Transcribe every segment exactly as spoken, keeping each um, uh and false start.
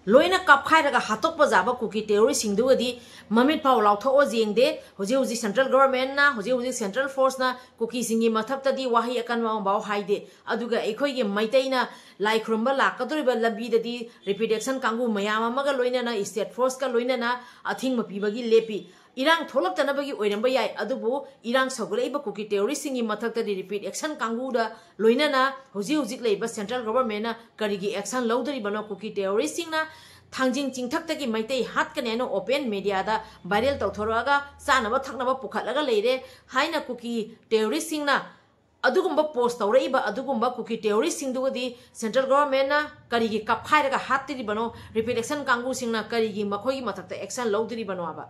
ꯂꯣꯏꯅ ꯀꯥꯞꯈꯥꯏꯔꯒ ꯍꯥꯠꯇꯣꯛꯄ ꯌꯥꯕ ꯀꯨꯀꯤ ꯇꯦꯔꯣꯔꯤꯁꯁꯤꯡꯗꯨꯒꯗꯤ ꯃꯃꯤꯠ ꯐꯥꯎ ꯂꯥꯎꯊꯣꯛꯑꯣ ꯌꯦꯡꯗꯦ꯫ ꯍꯧꯖꯤꯛ ꯍꯧꯖꯤꯛ ꯁꯦꯟꯇ꯭ꯔꯦꯜ ꯒꯣꯚꯔꯟꯃꯦꯟꯠꯅ, ꯍꯧꯖꯤꯛ ꯍꯧꯖꯤꯛ ꯁꯦꯟꯇ꯭ꯔꯦꯜ ꯐꯣꯔꯁꯅ ꯀꯨꯀꯤꯁꯤꯡꯒꯤ ꯃꯊꯛꯇꯗꯤ ꯋꯥꯍꯩ ꯑꯀꯟꯕ ꯑꯃꯐꯥꯎ ꯍꯥꯏꯗꯦ꯫ ꯑꯗꯨꯒ ꯑꯩꯈꯣꯏꯒꯤ ꯃꯩꯇꯩꯅ ꯂꯥꯏ ꯈꯨꯔꯨꯝꯕ ꯂꯥꯛꯀꯗꯧꯔꯤꯕ ꯂꯝꯕꯤꯗꯗꯤ ꯔꯤꯄꯦꯠ ꯑꯦꯛꯁꯟ ꯀꯥꯡꯕꯨ ꯃꯌꯥꯝ ꯑꯃꯒ ꯂꯣꯏꯅꯅ, ꯁ꯭ꯇꯦꯠ ꯐꯣꯔꯁꯀ ꯂꯣꯏꯅꯅ ꯑꯊꯤꯡꯕ ꯄꯤꯕꯒꯤ ꯂꯦꯞꯄꯤ꯫ ꯏꯔꯥꯡ ꯊꯣꯛꯂꯛꯇꯅꯕꯒꯤ ꯑꯣꯏꯔꯝꯕ ꯌꯥꯏ, ꯑꯗꯨꯕꯨ ꯏꯔꯥꯡ ꯁꯧꯒꯠꯂꯛꯏꯕ ꯀꯨꯀꯤ ꯇꯦꯔꯣꯔꯤꯁꯁꯤꯡꯒꯤ ꯃꯊꯛꯇꯗꯤ ꯔꯤꯄꯦꯠ ꯑꯦꯛꯁꯟ ꯀꯥꯡꯕꯨꯗ ꯂꯣꯏꯅꯅ ꯍꯧꯖꯤꯛ ꯍꯧꯖꯤꯛ ꯂꯩꯔꯤꯕ ꯁꯦꯟꯇ꯭ꯔꯦꯜ ꯒꯣꯚꯔꯟꯃꯦꯟꯠꯅ ꯀꯔꯤꯒꯤ ꯑꯦꯛꯁꯟ ꯂꯧꯗ꯭ꯔꯤꯕꯅꯣ? ꯀꯨꯀꯤ ꯇꯦꯔꯣꯔꯤꯁꯁꯤꯡꯅ ꯊꯥꯡꯖꯤꯡ ꯆꯤꯡꯊꯛꯇꯒꯤ ꯃꯩꯇꯩ ꯍꯥꯠꯀꯅꯤ ꯍꯥꯏꯅ ꯑꯣꯄꯦꯟ ꯃꯦꯗꯤꯌꯥꯗ ꯚꯥꯏꯔꯦꯜ ꯇꯧꯊꯣꯔꯛꯑꯒ ꯆꯥꯅꯕ ꯊꯛꯅꯕ ꯄꯨꯈꯠꯂꯒ ꯂꯩꯔꯦ ꯍꯥꯏꯅ ꯀꯨꯀꯤ ꯇꯦꯔꯣꯔꯤꯁꯁꯤꯡꯅ ꯑꯗꯨꯒꯨꯝꯕ ꯄꯣꯁ ꯇꯧꯔꯛꯏꯕ ꯑꯗꯨꯒꯨꯝꯕ ꯀꯨꯀꯤ ꯇꯦꯔꯣꯔꯤꯁꯁꯤꯡꯗꯨꯒꯗꯤ ꯁꯦꯟꯇ꯭ꯔꯦꯜ ꯒꯣꯚꯔꯟꯃꯦꯟꯠꯅ ꯀꯔꯤꯒꯤ ꯀꯥꯞꯈꯥꯏꯔꯒ ꯍꯥꯠꯇ꯭ꯔꯤꯕꯅꯣ? ꯔꯤꯄꯦꯠ ꯑꯦꯛꯁꯟ ꯀꯥꯡꯕꯨꯁꯤꯡꯅ ꯀꯔꯤꯒꯤ ꯃꯈꯣꯏꯒꯤ ꯃꯊꯛꯇ ꯑꯦꯛꯁꯟ ꯂꯧꯗ꯭ꯔꯤꯕꯅꯣ ꯍꯥꯏꯕ?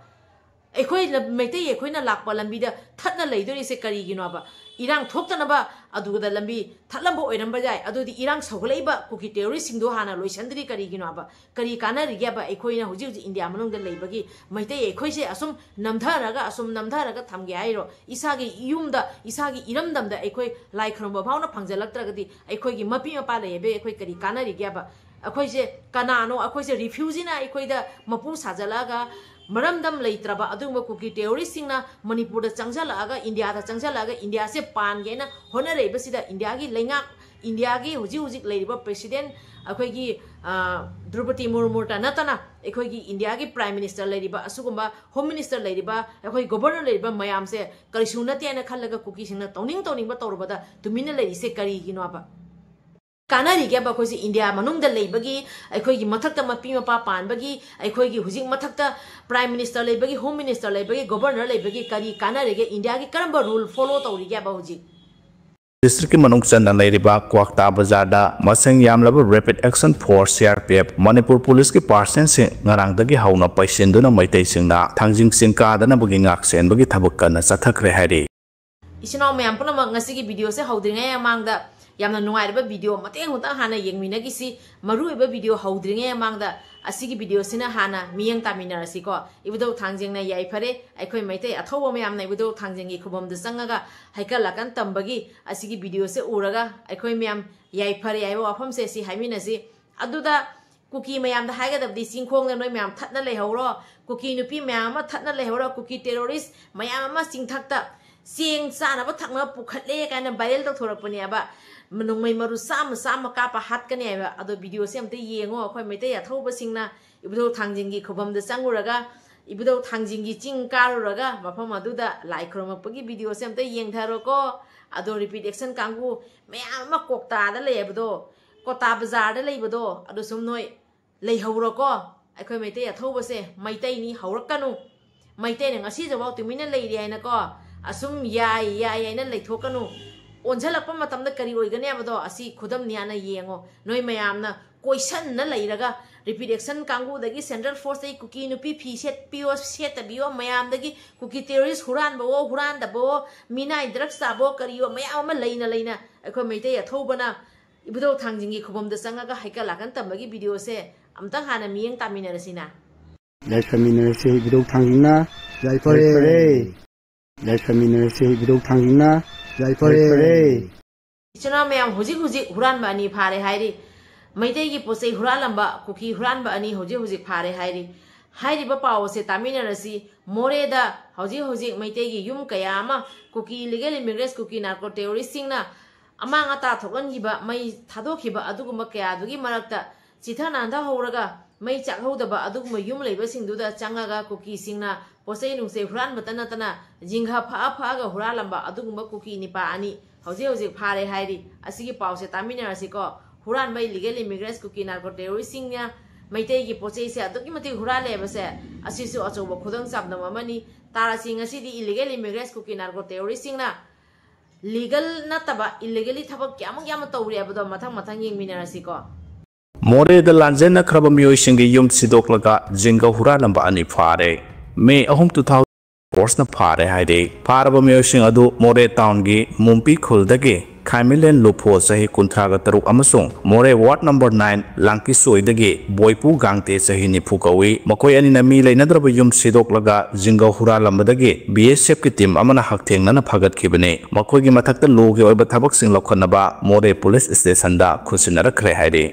ꯑꯩꯈꯣꯏ ꯂꯝ-, ꯃꯩꯇꯩ ꯑꯩꯈꯣꯏꯅ ꯂꯥꯛꯄ ꯂꯝꯕꯤꯗ ꯊꯠꯅ ꯂꯩꯗꯣꯔꯤꯁꯦ ꯀꯔꯤꯒꯤꯅꯣ ꯍꯥꯏꯕ? ꯏꯔꯥꯡ ꯊꯣꯛꯇꯅꯕ ꯑꯗꯨꯗ ꯂꯝꯕꯤ ꯊꯠꯂꯝꯕ ꯑꯣꯏꯔꯝꯕ ꯌꯥꯏ꯫ ꯑꯗꯨꯗꯤ ꯏꯔꯥꯡ ꯁꯧꯒꯠꯂꯛꯏꯕ ꯀꯨꯀꯤ ꯇꯦꯔꯣꯔꯤꯁꯁꯤꯡꯗꯣ ꯍꯥꯟꯅ ꯂꯣꯏꯁꯤꯟꯗ꯭ꯔꯤ ꯀꯔꯤꯒꯤꯅꯣ ꯍꯥꯏꯕ? ꯀꯔꯤ ꯀꯥꯟꯅꯔꯤꯒꯦ ꯍꯥꯏꯕ? ꯑꯩꯈꯣꯏꯅ ꯍꯧꯖꯤꯛ ꯍꯧꯖꯤꯛ ꯏꯟꯗꯤꯌꯥ ꯃꯅꯨꯡꯗ ꯂꯩꯕꯒꯤ ꯃꯩꯇꯩ ꯑꯩꯈꯣꯏꯁꯦ ꯑꯁꯨꯝ ꯅꯝꯊꯔꯒ, ꯑꯁꯨꯝ ꯅꯝꯊꯔꯒ ꯊꯝꯒꯦ ꯍꯥꯏꯔꯣ? ꯏꯁꯥꯒꯤ ꯌꯨꯝꯗ, ꯏꯁꯥꯒꯤ ꯏꯔꯝꯗꯝꯗ ꯑꯩꯈꯣꯏ ꯂꯥꯏ ꯈꯨꯔꯨꯝꯕ ꯐꯥꯎꯅ ꯐꯪꯖꯜꯂꯛꯇ꯭ꯔꯒꯗꯤ ꯑꯩꯈꯣꯏꯒꯤ ꯃꯄꯤ ꯃꯄꯥ ꯂꯩ ꯍꯥꯏꯕꯒꯤ ꯑꯩꯈꯣꯏ ꯀꯔꯤ ꯀꯥꯟꯅꯔꯤꯒꯦ ꯍꯥꯏꯕ? ꯑꯩꯈꯣꯏꯁꯦ ꯀꯅꯥꯅꯣ? ꯑꯩꯈꯣꯏꯁꯦ ꯔꯤꯐ꯭ꯌꯨꯖꯤꯅ ꯑꯩꯈꯣꯏꯗ ꯃꯄꯨ ꯁꯥꯖꯜꯂꯛꯑꯒ ꯃꯔꯝꯗꯝ ꯂꯩꯇ꯭ꯔꯕ ꯑꯗꯨꯒꯨꯝꯕ ꯀꯨꯀꯤ ꯇꯦꯔꯣꯔꯤꯁꯁꯤꯡꯅ ꯃꯅꯤꯄꯨꯔꯗ ꯆꯪꯁꯜꯂꯛꯑꯒ, ꯏꯟꯗꯤꯌꯥꯗ ꯆꯪꯁꯜꯂꯛꯑꯒ ꯏꯟꯗꯤꯌꯥꯁꯦ ꯄꯥꯟꯒꯦꯅ ꯍꯣꯠꯅꯔꯛꯏꯕꯁꯤꯗ ꯏꯟꯗꯤꯌꯥꯒꯤ ꯂꯩꯉꯥꯛ, ꯏꯟꯗꯤꯌꯥꯒꯤ ꯍꯧꯖꯤꯛ ꯍꯧꯖꯤꯛ ꯂꯩꯔꯤꯕ ꯄ꯭ꯔꯦꯁꯤꯗꯦꯟꯠ ꯑꯩꯈꯣꯏꯒꯤ, ꯑ, ꯗ꯭ꯔꯧꯄꯗꯤ ꯃꯨꯔꯃꯨꯇ ꯅꯠꯇꯅ ꯑꯩꯈꯣꯏꯒꯤ ꯏꯟꯗꯤꯌꯥꯒꯤ ꯄ꯭ꯔꯥꯏꯝ ꯃꯤꯅꯤꯁꯇꯔ ꯂꯩꯔꯤꯕ, ꯑꯁꯤꯒꯨꯝꯕ ꯍꯣꯝ ꯃꯤꯅꯤꯁꯇꯔ ꯂꯩꯔꯤꯕ, ꯑꯩꯈꯣꯏ ꯒꯣꯕꯔꯅꯔ ꯂꯩꯔꯤꯕ ꯃꯌꯥꯝꯁꯦ ꯀꯔꯤꯁꯨ ꯅꯠꯇꯦ ꯍꯥꯏꯅ ꯈꯜꯂꯒ ꯀꯨꯀꯤꯁꯤꯡꯅ ꯇꯧꯅꯤꯡ ꯇꯧꯅꯤꯡꯕ ꯇꯧꯔꯨꯕꯗ ꯇꯨꯃꯤꯟꯅ ꯂꯩꯔꯤꯁꯦ ꯀꯔꯤꯒꯤꯅꯣ ꯍꯥꯏꯕ? ꯀꯥꯟꯅꯔꯤꯒꯦ ꯍꯥꯏꯕ? ꯑꯩꯈꯣꯏꯁꯦ ꯏꯟꯗꯤꯌꯥ ꯃꯅꯨꯡꯗ ꯂꯩꯕꯒꯤ, ꯑꯩꯈꯣꯏꯒꯤ ꯃꯊꯛꯇ ꯃꯄꯤ ꯃꯄꯥ ꯄꯥꯟꯕꯒꯤ, ꯑꯩꯈꯣꯏꯒꯤ ꯍꯧꯖꯤꯛ ꯃꯊꯛꯇ ꯄ꯭ꯔꯥꯏꯝ ꯃꯤꯅꯤꯁꯇꯔ ꯂꯩꯕꯒꯤ, ꯍꯣꯝ ꯃꯤꯅꯤꯁꯇꯔ ꯂꯩꯕꯒꯤ, ꯒꯣꯕꯔꯅꯔ ꯂꯩꯕꯒꯤ ꯀꯔꯤ ꯀꯥꯟꯅꯔꯤꯒꯦ? ꯏꯟꯗꯤꯌꯥꯒꯤ ꯀꯔꯝꯕ ꯔꯨꯜ ꯐꯣꯂꯣ ꯇꯧꯔꯤꯒꯦ ꯍꯥꯏꯕ ꯍꯧꯖꯤꯛ? ꯗꯤꯁꯇ꯭ꯔꯤꯛꯀꯤ ꯃꯅꯨꯡ ꯆꯟꯅ ꯂꯩꯔꯤꯕ ꯀ꯭ꯋꯥꯛꯇꯥ ꯕꯖꯥꯔꯗ ꯃꯁꯤꯡ ꯌꯥꯝꯂꯕ rapid action force, C R P F, Manipur ꯄꯨꯂꯤꯁꯀꯤ ꯄꯥꯔꯁꯟꯁꯤꯡ ꯉꯔꯥꯡꯗꯒꯤ ꯍꯧꯅ ꯄꯩꯁꯤꯟꯗꯨꯅ ꯃꯩꯇꯩꯁꯤꯡꯅ ꯊꯥꯡꯖꯤꯡ ꯆꯤꯡ ꯀꯥꯗꯅꯕꯒꯤ ꯉꯥꯛ ꯁꯦꯟꯕꯒꯤ ꯊꯕꯛ ꯀꯟꯅ ꯆꯠꯊꯈ꯭ꯔꯦ ꯍꯥꯏꯔꯤ꯫ ꯏꯆꯤꯟ ꯏꯅꯥꯎ ꯃꯌꯥꯝ ꯄꯨꯝꯅꯃꯛ, ꯉꯁꯤꯒꯤ ꯚꯤꯗꯤꯑꯣꯁꯦ ꯍꯧꯗ꯭ꯔꯤꯉꯩ ꯃꯃꯥꯡꯗ ꯌꯥꯝꯅ ꯅꯨꯡꯉꯥꯏꯔꯕ ꯚꯤꯗꯤꯑꯣ ꯃꯇꯦꯛ ꯑꯃꯇꯪ ꯍꯥꯟꯅ ꯌꯦꯡꯃꯤꯟꯅꯈꯤꯁꯤ꯫ ꯃꯔꯨꯑꯣꯏꯕ ꯚꯤꯗꯤꯑꯣ ꯍꯧꯗ꯭ꯔꯤꯉꯩ ꯃꯃꯥꯡꯗ ꯑꯁꯤꯒꯤ ꯚꯤꯗꯤꯑꯣꯁꯤꯅ ꯍꯥꯟꯅ ꯃꯤꯠꯌꯦꯡ ꯇꯥꯃꯤꯟꯅꯔꯁꯤꯀꯣ꯫ ꯏꯕꯨꯙꯧ ꯊꯥꯡꯖꯤꯡꯅ ꯌꯥꯏꯐꯔꯦ, ꯑꯩꯈꯣꯏ ꯃꯩꯇꯩ ꯑꯊꯧꯕ ꯃꯌꯥꯝꯅ ꯏꯕꯨꯙꯧ ꯊꯥꯡꯖꯤꯡꯒꯤ ꯈꯨꯕꯝꯗ ꯆꯪꯉꯒ ꯍꯩꯀꯠ ꯂꯥꯀꯟ ꯇꯝꯕꯒꯤ ꯑꯁꯤꯒꯤ ꯚꯤꯗꯤꯑꯣꯁꯦ ꯎꯔꯒ ꯑꯩꯈꯣꯏ ꯃꯌꯥꯝ ꯌꯥꯏꯐꯔꯦ ꯍꯥꯏꯕ ꯋꯥꯐꯝꯁꯦ ꯁꯤ ꯍꯥꯏꯃꯤꯟꯅꯁꯤ꯫ ꯑꯗꯨꯗ ꯀꯨꯀꯤ ꯃꯌꯥꯝꯗ ꯍꯥꯏꯒꯗꯕꯗꯤ, ꯆꯤꯡꯈꯣꯡꯗ ꯅꯣꯏ ꯃꯌꯥꯝ ꯊꯠꯅ ꯂꯩꯍꯧꯔꯣ, ꯀꯨꯀꯤ ꯅꯨꯄꯤ ꯃꯌꯥꯝ ꯑꯃ ꯊꯠꯅ ꯂꯩꯍꯧꯔꯣ, ꯀꯨꯀꯤ terrorist ꯃꯌꯥꯝ ꯑꯃ ꯆꯤꯡꯊꯛꯇ ꯆꯦꯡ ꯆꯥꯅꯕ ꯊꯛꯅꯕ ꯄꯨꯈꯠꯂꯦ ꯀꯥꯏꯅ viral ꯇꯧꯊꯣꯔꯛꯄꯅꯦꯕ꯫ ꯅꯣꯡꯃꯩ ꯃꯔꯨ ꯆꯥꯝꯃ ꯆꯥꯝꯃ ꯀꯥꯞꯄ ꯍꯥꯠꯀꯅꯤ ꯍꯥꯏꯕ꯫ ꯑꯗꯣ video ꯁꯦ ꯑꯝꯇ ꯌꯦꯡꯉꯣ꯫ ꯑꯩꯈꯣꯏ ꯃꯩꯇꯩ ꯑꯊꯧꯕꯁꯤꯡꯅ ꯏꯕꯨꯙꯧ ꯊꯥꯡꯖꯤꯡꯒꯤ ꯈꯨꯕꯝꯗ ꯆꯪꯉꯨꯔꯒ, ꯏꯕꯨꯙꯧ ꯊꯥꯡꯖꯤꯡꯒꯤ ꯆꯤꯡ ꯀꯥꯔꯨꯔꯒ ꯃꯐꯝ ꯑꯗꯨꯗ ꯂꯥꯏ ꯈꯨꯔꯨꯝꯃꯛꯄꯒꯤ video ꯁꯦ ꯑꯝꯇ ꯌꯦꯡꯊꯔꯣꯀꯣ꯫ ꯑꯗꯣ repeat action ꯀꯥꯡꯕꯨ ꯃꯌꯥꯝ ꯑꯃ ꯀꯣꯛꯇꯥꯗ ꯂꯩ ꯍꯥꯏꯕꯗꯣ, ꯀꯣꯇꯥ ꯕꯖꯥꯔꯗ ꯂꯩꯕꯗꯣ, ꯑꯗꯨ ꯁꯨꯝ ꯅꯣꯏ ꯂꯩꯍꯧꯔꯣꯀꯣ꯫ ꯑꯩꯈꯣꯏ ꯃꯩꯇꯩ ꯑꯊꯧꯕꯁꯦ ꯃꯩꯇꯩꯅꯤ, ꯍꯧꯔꯛꯀꯅꯨ꯫ ꯃꯩꯇꯩꯅ ꯉꯁꯤꯁꯨꯐꯥꯎ ꯇꯨꯃꯤꯟꯅ ꯂꯩꯔꯤ ꯍꯥꯏꯅꯀꯣ, ꯑꯁꯨꯝ ꯌꯥꯏ ꯌꯥꯏ ꯍꯥꯏꯅ ꯂꯩꯊꯣꯛꯀꯅꯨ꯫ ꯑꯣꯟꯁꯤꯜꯂꯛꯄ ꯃꯇꯝꯗ ꯀꯔꯤ ꯑꯣꯏꯒꯅꯤ ꯍꯥꯏꯕꯗꯣ ꯑꯁꯤ ꯈꯨꯗꯝꯅꯤ ꯍꯥꯏꯅ ꯌꯦꯡꯉꯣ꯫ ꯅꯣꯏ ꯃꯌꯥꯝꯅ ꯀꯣꯏꯁꯟꯅ ꯂꯩꯔꯒ repeat action ꯀꯥꯡꯕꯨꯗꯒꯤ central force ꯇꯒꯤ ꯀꯨꯀꯤ ꯅꯨꯄꯤ ꯐꯤ ꯁꯦꯠꯄꯤꯌꯣ, ꯁꯦꯠꯇꯕꯤꯌꯣ, ꯃꯌꯥꯝꯗꯒꯤ ꯀꯨꯀꯤ terrorist ꯍꯨꯔꯥꯟꯕꯋꯣ, ꯍꯨꯔꯥꯟꯗꯕꯋꯣ, ꯃꯤꯅꯥꯏ drugs ꯆꯥꯕꯋꯣ, ꯀꯔꯤꯋꯣ ꯃꯌꯥꯝ ꯑꯃ ꯂꯩꯅ ꯂꯩꯅ ꯑꯩꯈꯣꯏ ꯃꯩꯇꯩ ꯑꯊꯧꯕꯅ ꯏꯕꯨꯙꯧ ꯊꯥꯡꯖꯤꯡꯒꯤ ꯈꯨꯕꯝꯗ ꯆꯪꯉꯒ ꯍꯩꯀꯠ ꯂꯥꯀꯟ ꯇꯝꯕꯒꯤ video ꯁꯦ ꯑꯝꯇꯪ ꯍꯥꯟꯅ ꯃꯤꯠꯌꯦꯡ ꯇꯥꯃꯤꯟꯅꯔꯁꯤꯅ꯫ ꯌꯥꯏꯐꯃꯤꯟꯅꯔꯁꯦ ꯏꯕꯨꯙꯧ ꯊꯥꯡꯖꯤꯡꯅ꯫ ꯌꯥꯏꯐꯔꯦ꯫ ꯌꯥꯏꯐꯔꯦ꯫ ꯌꯥꯏꯐꯃꯤꯟꯅꯔꯁꯦ ꯏꯕꯨꯙꯧ ꯊꯥꯡꯖꯤꯡꯅ꯫ ꯌꯥꯏꯐꯔꯦ꯫ ꯌꯥꯏꯐꯔꯦ꯫ ꯏꯆꯤꯟ ꯏꯅꯥꯎ ꯃꯌꯥꯝ, ꯍꯧꯖꯤꯛ ꯍꯧꯖꯤꯛ ꯍꯨꯔꯥꯟꯕ ꯑꯅꯤ ꯐꯥꯔꯦ ꯍꯥꯏꯔꯤ꯫ ꯃꯩꯇꯩꯒꯤ ꯄꯣꯠ ꯆꯩ ꯍꯨꯔꯥꯜꯂꯝꯕ ꯀꯨꯀꯤ ꯍꯨꯔꯥꯟꯕ ꯑꯅꯤ ꯍꯧꯖꯤꯛ ꯍꯧꯖꯤꯛ ꯐꯥꯔꯦ ꯍꯥꯏꯔꯤ꯫ ꯍꯥꯏꯔꯤꯕ ꯄꯥꯎ ꯑꯁꯦ ꯇꯥꯃꯤꯟꯅꯔꯁꯤ꯫ ꯃꯣꯔꯦꯗ ꯍꯧꯖꯤꯛ ꯍꯧꯖꯤꯛ ꯃꯩꯇꯩꯒꯤ ꯌꯨꯝ ꯀꯌꯥ ꯑꯃ ꯀꯨꯀꯤ illegal immigrants, ꯀꯨꯀꯤ narco terrorist ꯁꯤꯡꯅ ꯑꯃꯥꯡ ꯑꯇꯥ ꯊꯣꯛꯍꯟꯈꯤꯕ, ꯃꯩ ꯊꯥꯗꯣꯛꯈꯤꯕ ꯑꯗꯨꯒꯨꯝꯕ ꯀꯌꯥꯗꯨꯒꯤ ꯃꯔꯛꯇ ꯆꯤꯊ ꯅꯥꯟꯊꯍꯧꯔꯒ ꯃꯩ ꯆꯥꯛꯍꯧꯗꯕ ꯑꯗꯨꯒꯨꯝꯕ ꯌꯨꯝ ꯂꯩꯕꯁꯤꯡꯗꯨꯗ ꯆꯪꯉꯒ ꯀꯨꯀꯤꯁꯤꯡꯅ ꯄꯣꯠ ꯆꯩ ꯅꯨꯡꯆꯩ ꯍꯨꯔꯥꯟꯕꯇ ꯅꯠꯇꯅ ꯖꯤꯡꯒ ꯐꯛꯑ ꯐꯛꯑꯒ ꯍꯨꯔꯥꯜꯂꯝꯕ ꯑꯗꯨꯒꯨꯝꯕ ꯀꯨꯀꯤ ꯅꯤꯄꯥ ꯑꯅꯤ ꯍꯧꯖꯤꯛ ꯍꯧꯖꯤꯛ ꯐꯥꯔꯦ ꯍꯥꯏꯔꯤ꯫ ꯑꯁꯤꯒꯤ ꯄꯥꯎꯁꯦ ꯇꯥꯃꯤꯟꯅꯔꯁꯤꯀꯣ꯫ ꯍꯨꯔꯥꯟꯕ illegal immigrants ꯀꯨꯀꯤ narco terrorist ꯁꯤꯡꯅ ꯃꯩꯇꯩꯒꯤ ꯄꯣꯠ ꯆꯩꯁꯦ ꯑꯗꯨꯛꯀꯤ ꯃꯇꯤꯛ ꯍꯨꯔꯥꯜꯂꯦ ꯍꯥꯏꯕꯁꯦ, ꯑꯁꯤꯁꯨ ꯑꯆꯧꯕ ꯈꯨꯗꯝ ꯆꯥꯡꯗꯝ ꯑꯃꯅꯤ꯫ ꯇꯥꯔꯁꯤ, ꯉꯁꯤꯗꯤ illegal immigrants ꯀꯨꯀꯤ narco terrorist ꯁꯤꯡꯅ legal ꯅꯠꯇꯕ illegally ꯊꯕꯛ ꯀꯌꯥꯃꯨꯛ ꯌꯥꯝꯅ ꯇꯧꯔꯤ ꯍꯥꯏꯕꯗꯣ ꯃꯊꯪ ꯃꯊꯪ ꯌꯦꯡꯃꯤꯟꯅꯔꯁꯤꯀꯣ꯫ ꯃꯣꯔꯦꯗ ꯂꯥꯟꯖꯦꯟꯅꯈ꯭ꯔꯕ ꯃꯤꯑꯣꯏꯁꯤꯡꯒꯤ ꯌꯨꯝ ꯁꯤꯗꯣꯛꯂꯒ ꯖꯤꯡꯒ ꯍꯨꯔꯥꯜꯂꯝꯕ ꯑꯅꯤ ꯐꯥꯔꯦ꯫ ꯃꯦ ꯑꯍꯨꯝ, two thousand force ꯅ ꯐꯥꯔꯦ ꯍꯥꯏꯔꯤ꯫ ꯐꯥꯔꯕ ꯃꯤꯑꯣꯏꯁꯤꯡ ꯑꯗꯨ ꯃꯣꯔꯦ town ꯒꯤ ꯃꯨꯝꯄꯤ ꯈꯨꯜꯗꯒꯤ ꯈꯥꯏꯃꯤꯂꯦꯟ ꯂꯨꯐꯣ ꯆꯍꯤ ꯀꯨꯟꯊ꯭ꯔꯥꯒ ꯇꯔꯨꯛ ꯑꯃꯁꯨꯡ ꯃꯣꯔꯦ ward number nine ꯂꯥꯡꯀꯤꯁꯣꯏꯗꯒꯤ ꯕꯣꯏꯄꯨ ꯒꯥꯡꯇꯦ ꯆꯍꯤ ꯅꯤꯐꯨ ꯀꯧꯏ꯫ ꯃꯈꯣꯏ ꯑꯅꯤꯅ ꯃꯤ ꯂꯩꯅꯗ꯭ꯔꯕ ꯌꯨꯝ ꯁꯤꯗꯣꯛꯂꯒ ꯖꯤꯡꯒ ꯍꯨꯔꯥꯜꯂꯝꯕꯗꯒꯤ B S F ꯀꯤ team ꯑꯃꯅ ꯍꯛꯊꯦꯡꯅꯅ ꯐꯥꯒꯠꯈꯤꯕꯅꯤ꯫ ꯃꯈꯣꯏꯒꯤ ꯃꯊꯛꯇ ꯂꯣꯒꯤ ꯑꯣꯏꯕ ꯊꯕꯛꯁꯤꯡ ꯂꯧꯈꯠꯅꯕ ꯃꯣꯔꯦ police station ꯗ ꯈꯨꯠꯁꯤꯟꯅꯔꯛꯈ꯭ꯔꯦ ꯍꯥꯏꯔꯤ꯫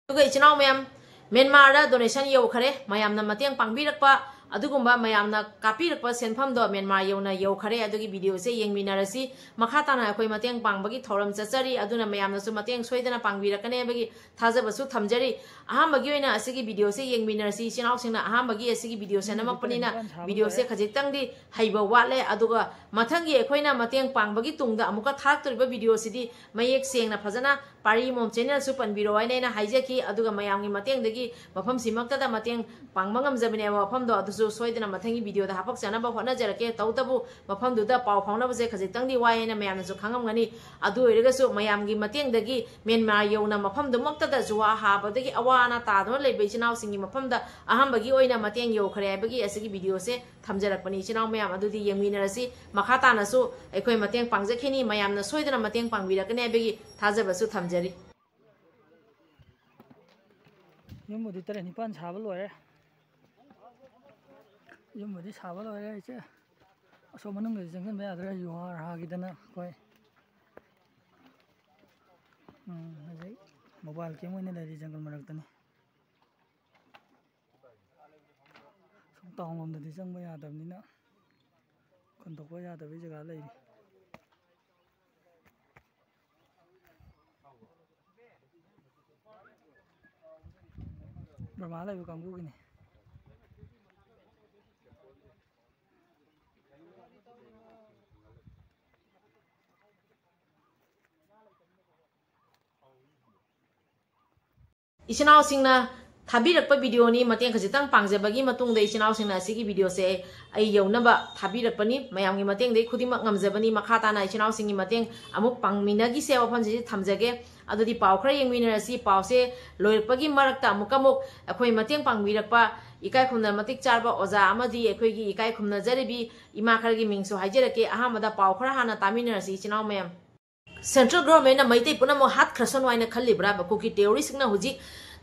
ꯑꯗꯨꯒ ꯏꯆꯤꯟ ꯏꯅꯥꯎ ꯃꯌꯥꯝ, ꯃ꯭ꯌꯥꯟꯃꯥꯔꯗ donation ꯌꯧꯈꯔꯦ꯫ ꯃꯌꯥꯝꯅ ꯃꯇꯦꯡ ꯄꯥꯡꯕꯤꯔꯛꯄ, ꯑꯗꯨꯒꯨꯝꯕ ꯃꯌꯥꯝꯅ ꯀꯥꯞꯄꯤꯔꯛꯄ ꯁꯦꯟꯐꯝꯗꯣ ꯃ꯭ꯌꯥꯟꯃꯥꯔ ꯌꯧꯅ ꯌꯧꯈꯔꯦ꯫ ꯑꯗꯨꯒꯤ video ꯁꯦ ꯌꯦꯡꯃꯤꯟꯅꯔꯁꯤ꯫ ꯃꯈꯥ ꯇꯥꯅ ꯑꯩꯈꯣꯏ ꯃꯇꯦꯡ ꯄꯥꯡꯕꯒꯤ ꯊꯧꯔꯝ ꯆꯠꯆꯔꯤ, ꯑꯗꯨꯅ ꯃꯌꯥꯝꯅꯁꯨ ꯃꯇꯦꯡ ꯁꯣꯏꯗꯅ ꯄꯥꯡꯕꯤꯔꯛꯀꯅꯤ ꯍꯥꯏꯕꯒꯤ ꯊꯥꯖꯕꯁꯨ ꯊꯝꯖꯔꯤ꯫ ꯑꯍꯥꯟꯕꯒꯤ ꯑꯣꯏꯅ ꯑꯁꯤꯒꯤ video ꯁꯦ ꯌꯦꯡꯃꯤꯟꯅꯔꯁꯤ꯫ ꯏꯆꯤꯟ ꯏꯅꯥꯎꯁꯤꯡꯅ ꯑꯍꯥꯟꯕꯒꯤ ꯑꯁꯤꯒꯤ video ꯁꯦ ꯅꯝꯃꯛꯄꯅꯤꯅ video ꯁꯦ ꯈꯖꯤꯛꯇꯪꯗꯤ ꯍꯩꯕ ꯋꯥꯠꯂꯦ꯫ ꯑꯗꯨꯒ ꯃꯊꯪꯒꯤ ꯑꯩꯈꯣꯏꯅ ꯃꯇꯦꯡ ꯄꯥꯡꯕꯒꯤ ꯇꯨꯡꯗ ꯑꯃꯨꯛꯀ ꯊꯥꯔꯛꯇꯣꯔꯤꯕ video ꯁꯤꯗꯤ ꯃꯌꯦꯛ ꯁꯦꯡꯅ ꯐꯖꯅ ꯄꯥꯔꯤ ꯃꯣꯝ channel ꯁꯨ ꯄꯟꯕꯤꯔꯛꯑꯣ ꯍꯥꯏꯅ ꯑꯩꯅ ꯍꯥꯏꯖꯈꯤ꯫ ꯑꯗꯨꯒ ꯃꯌꯥꯝꯒꯤ ꯃꯇꯦꯡꯗꯒꯤ ꯃꯐꯝꯁꯤꯃꯛꯇꯗ ꯃꯇꯦꯡ ꯄꯥꯡꯕ ꯉꯝꯖꯕꯅꯦꯕ ꯃꯐꯝꯗꯣ꯫ ꯑꯗꯨꯁꯨ ꯁꯣꯏꯗꯅ ꯃꯊꯪꯒꯤ video ꯗ ꯍꯥꯄꯛꯆꯅꯕ ꯍꯣꯠꯅꯖꯔꯛꯀꯦ꯫ ꯇꯧꯕꯇꯕꯨ ꯃꯐꯝꯗꯨꯗ ꯄꯥꯎ ꯐꯥꯎꯅꯕꯁꯦ ꯈꯖꯤꯛꯇꯪꯗꯤ ꯋꯥꯏ ꯍꯥꯏꯅ ꯃꯌꯥꯝꯅꯁꯨ ꯈꯪꯉꯝꯒꯅꯤ꯫ ꯑꯗꯨ ꯑꯣꯏꯔꯒꯁꯨ ꯃꯌꯥꯝꯒꯤ ꯃꯇꯦꯡꯗꯒꯤ ꯃ꯭ꯌꯥꯟꯃꯥꯔ ꯌꯧꯅ ꯃꯐꯝꯗꯨꯃꯛꯇꯗ ꯖꯨꯋꯥ ꯍꯥꯕꯗꯒꯤ ꯑꯋꯥ ꯑꯅꯥ ꯇꯥꯗꯨꯅ ꯂꯩꯕ ꯏꯆꯤꯟ ꯏꯅꯥꯎꯁꯤꯡꯒꯤ ꯃꯐꯝꯗ ꯑꯍꯥꯟꯕꯒꯤ ꯑꯣꯏꯅ ꯃꯇꯦꯡ ꯌꯧꯈ꯭ꯔꯦ ꯍꯥꯏꯕꯒꯤ ꯑꯁꯤꯒꯤ video ꯁꯦ ꯊꯝꯖꯔꯛꯄꯅꯤ꯫ ꯏꯆꯤꯟ ꯏꯅꯥꯎ ꯃꯌꯥꯝ, ꯑꯗꯨꯗꯤ ꯌꯦꯡꯃꯤꯟꯅꯔꯁꯤ꯫ ꯃꯈꯥ ꯇꯥꯅꯁꯨ ꯑꯩꯈꯣꯏ ꯃꯇꯦꯡ ꯄꯥꯡꯖꯈꯤꯅꯤ꯫ ꯃꯌꯥꯝꯅ ꯁꯣꯏꯗꯅ ꯃꯇꯦꯡ ꯄꯥꯡꯕꯤꯔꯛꯀꯅꯤ ꯍꯥꯏꯕꯒꯤ ꯊꯥꯖꯕꯁꯨ ꯊꯝꯖꯔꯤ꯫ ꯌꯨꯝꯕꯨꯗꯤ ꯇꯔꯦꯠ ꯅꯤꯄꯥꯟ ꯁꯥꯕ ꯂꯣꯏꯔꯦ꯫ ꯌꯨꯝꯕꯨꯗꯤ ꯁꯥꯕ ꯂꯣꯏꯔꯦ ꯏꯆꯦ꯫ ꯑꯁꯣꯝ ꯃꯅꯨꯡꯗꯗꯤ ꯆꯪꯁꯤꯟꯕ ꯌꯥꯗ꯭ꯔꯦ, ꯌꯨꯍꯥꯔ ꯍꯥꯒꯤꯗꯅ ꯑꯩꯈꯣꯏ꯫ ꯎꯝ, ꯍꯧꯖꯤꯛ mobile camp ꯑꯣꯏꯅ ꯂꯩꯔꯤ ꯖꯪꯒꯜ ꯃꯔꯛꯇꯅꯤ꯫ ꯁꯨꯝ town ꯂꯣꯝꯗꯗꯤ ꯆꯪꯕ ꯌꯥꯗꯕꯅꯤꯅ, ꯈꯨꯟꯗꯣꯛꯄ ꯌꯥꯗꯕꯒꯤ ꯖꯒꯥ ꯂꯩꯔꯤ꯫ ꯕꯔꯃꯥ ꯂꯩꯕ ꯀꯥꯡꯕꯨꯒꯤꯅꯤ꯫ ꯏꯆꯤꯟ ꯏꯅꯥꯎꯁꯤꯡꯅ ꯊꯥꯕꯤꯔꯛꯄ video ꯅꯤ꯫ ꯃꯇꯦꯡ ꯈꯖꯤꯛꯇꯪ ꯄꯥꯡꯖꯕꯒꯤ ꯃꯇꯨꯡꯗ ꯏꯆꯤꯟ ꯏꯅꯥꯎꯁꯤꯡꯅ ꯑꯁꯤꯒꯤ video ꯁꯦ ꯑꯩ ꯌꯧꯅꯕ ꯊꯥꯕꯤꯔꯛꯄꯅꯤ꯫ ꯃꯌꯥꯝꯒꯤ ꯃꯇꯦꯡꯗꯒꯤ ꯈꯨꯗꯤꯡꯃꯛ ꯉꯝꯖꯕꯅꯤ꯫ ꯃꯈꯥ ꯇꯥꯅ ꯏꯆꯤꯟ ꯏꯅꯥꯎꯁꯤꯡꯒꯤ ꯃꯇꯦꯡ ꯑꯃꯨꯛ ꯄꯥꯡꯃꯤꯟꯅꯈꯤꯁꯦ ꯋꯥꯐꯝꯁꯤꯗ ꯊꯝꯖꯒꯦ꯫ ꯑꯗꯨꯗꯤ ꯄꯥꯎ ꯈꯔ ꯌꯦꯡꯃꯤꯟꯅꯔꯁꯤ꯫ ꯄꯥꯎꯁꯦ ꯂꯣꯏꯔꯛꯄꯒꯤ ꯃꯔꯛꯇ ꯑꯃꯨꯛꯀ ꯑꯃꯨꯛ ꯑꯩꯈꯣꯏ ꯃꯇꯦꯡ ꯄꯥꯡꯕꯤꯔꯛꯄ ꯏꯀꯥꯏ ꯈꯨꯝꯅ ꯃꯇꯤꯛ ꯆꯥꯔꯕ ꯑꯣꯖꯥ ꯑꯃꯗꯤ ꯑꯩꯈꯣꯏꯒꯤ ꯏꯀꯥꯏ ꯈꯨꯝꯅꯖꯔꯤꯕꯤ ꯏꯃꯥ ꯈꯔꯒꯤ ꯃꯤꯡꯁꯨ ꯍꯥꯏꯖꯔꯛꯀꯦ꯫ ꯑꯍꯥꯟꯕꯗ ꯄꯥꯎ ꯈꯔ ꯍꯥꯟꯅ ꯇꯥꯃꯤꯟꯅꯔꯁꯤ ꯏꯆꯤꯟ ꯏꯅꯥꯎ ꯃꯌꯥꯝ꯫ Central government ꯅ ꯃꯩꯇꯩ ꯄꯨꯝꯅꯃꯛ ꯍꯥꯠꯈ꯭ꯔꯁꯅꯨ ꯍꯥꯏꯅ ꯈꯜꯂꯤꯕ꯭ꯔꯥꯕ? ꯀꯨꯀꯤ terrorist ꯁꯤꯡꯅ ꯍꯧꯖꯤꯛ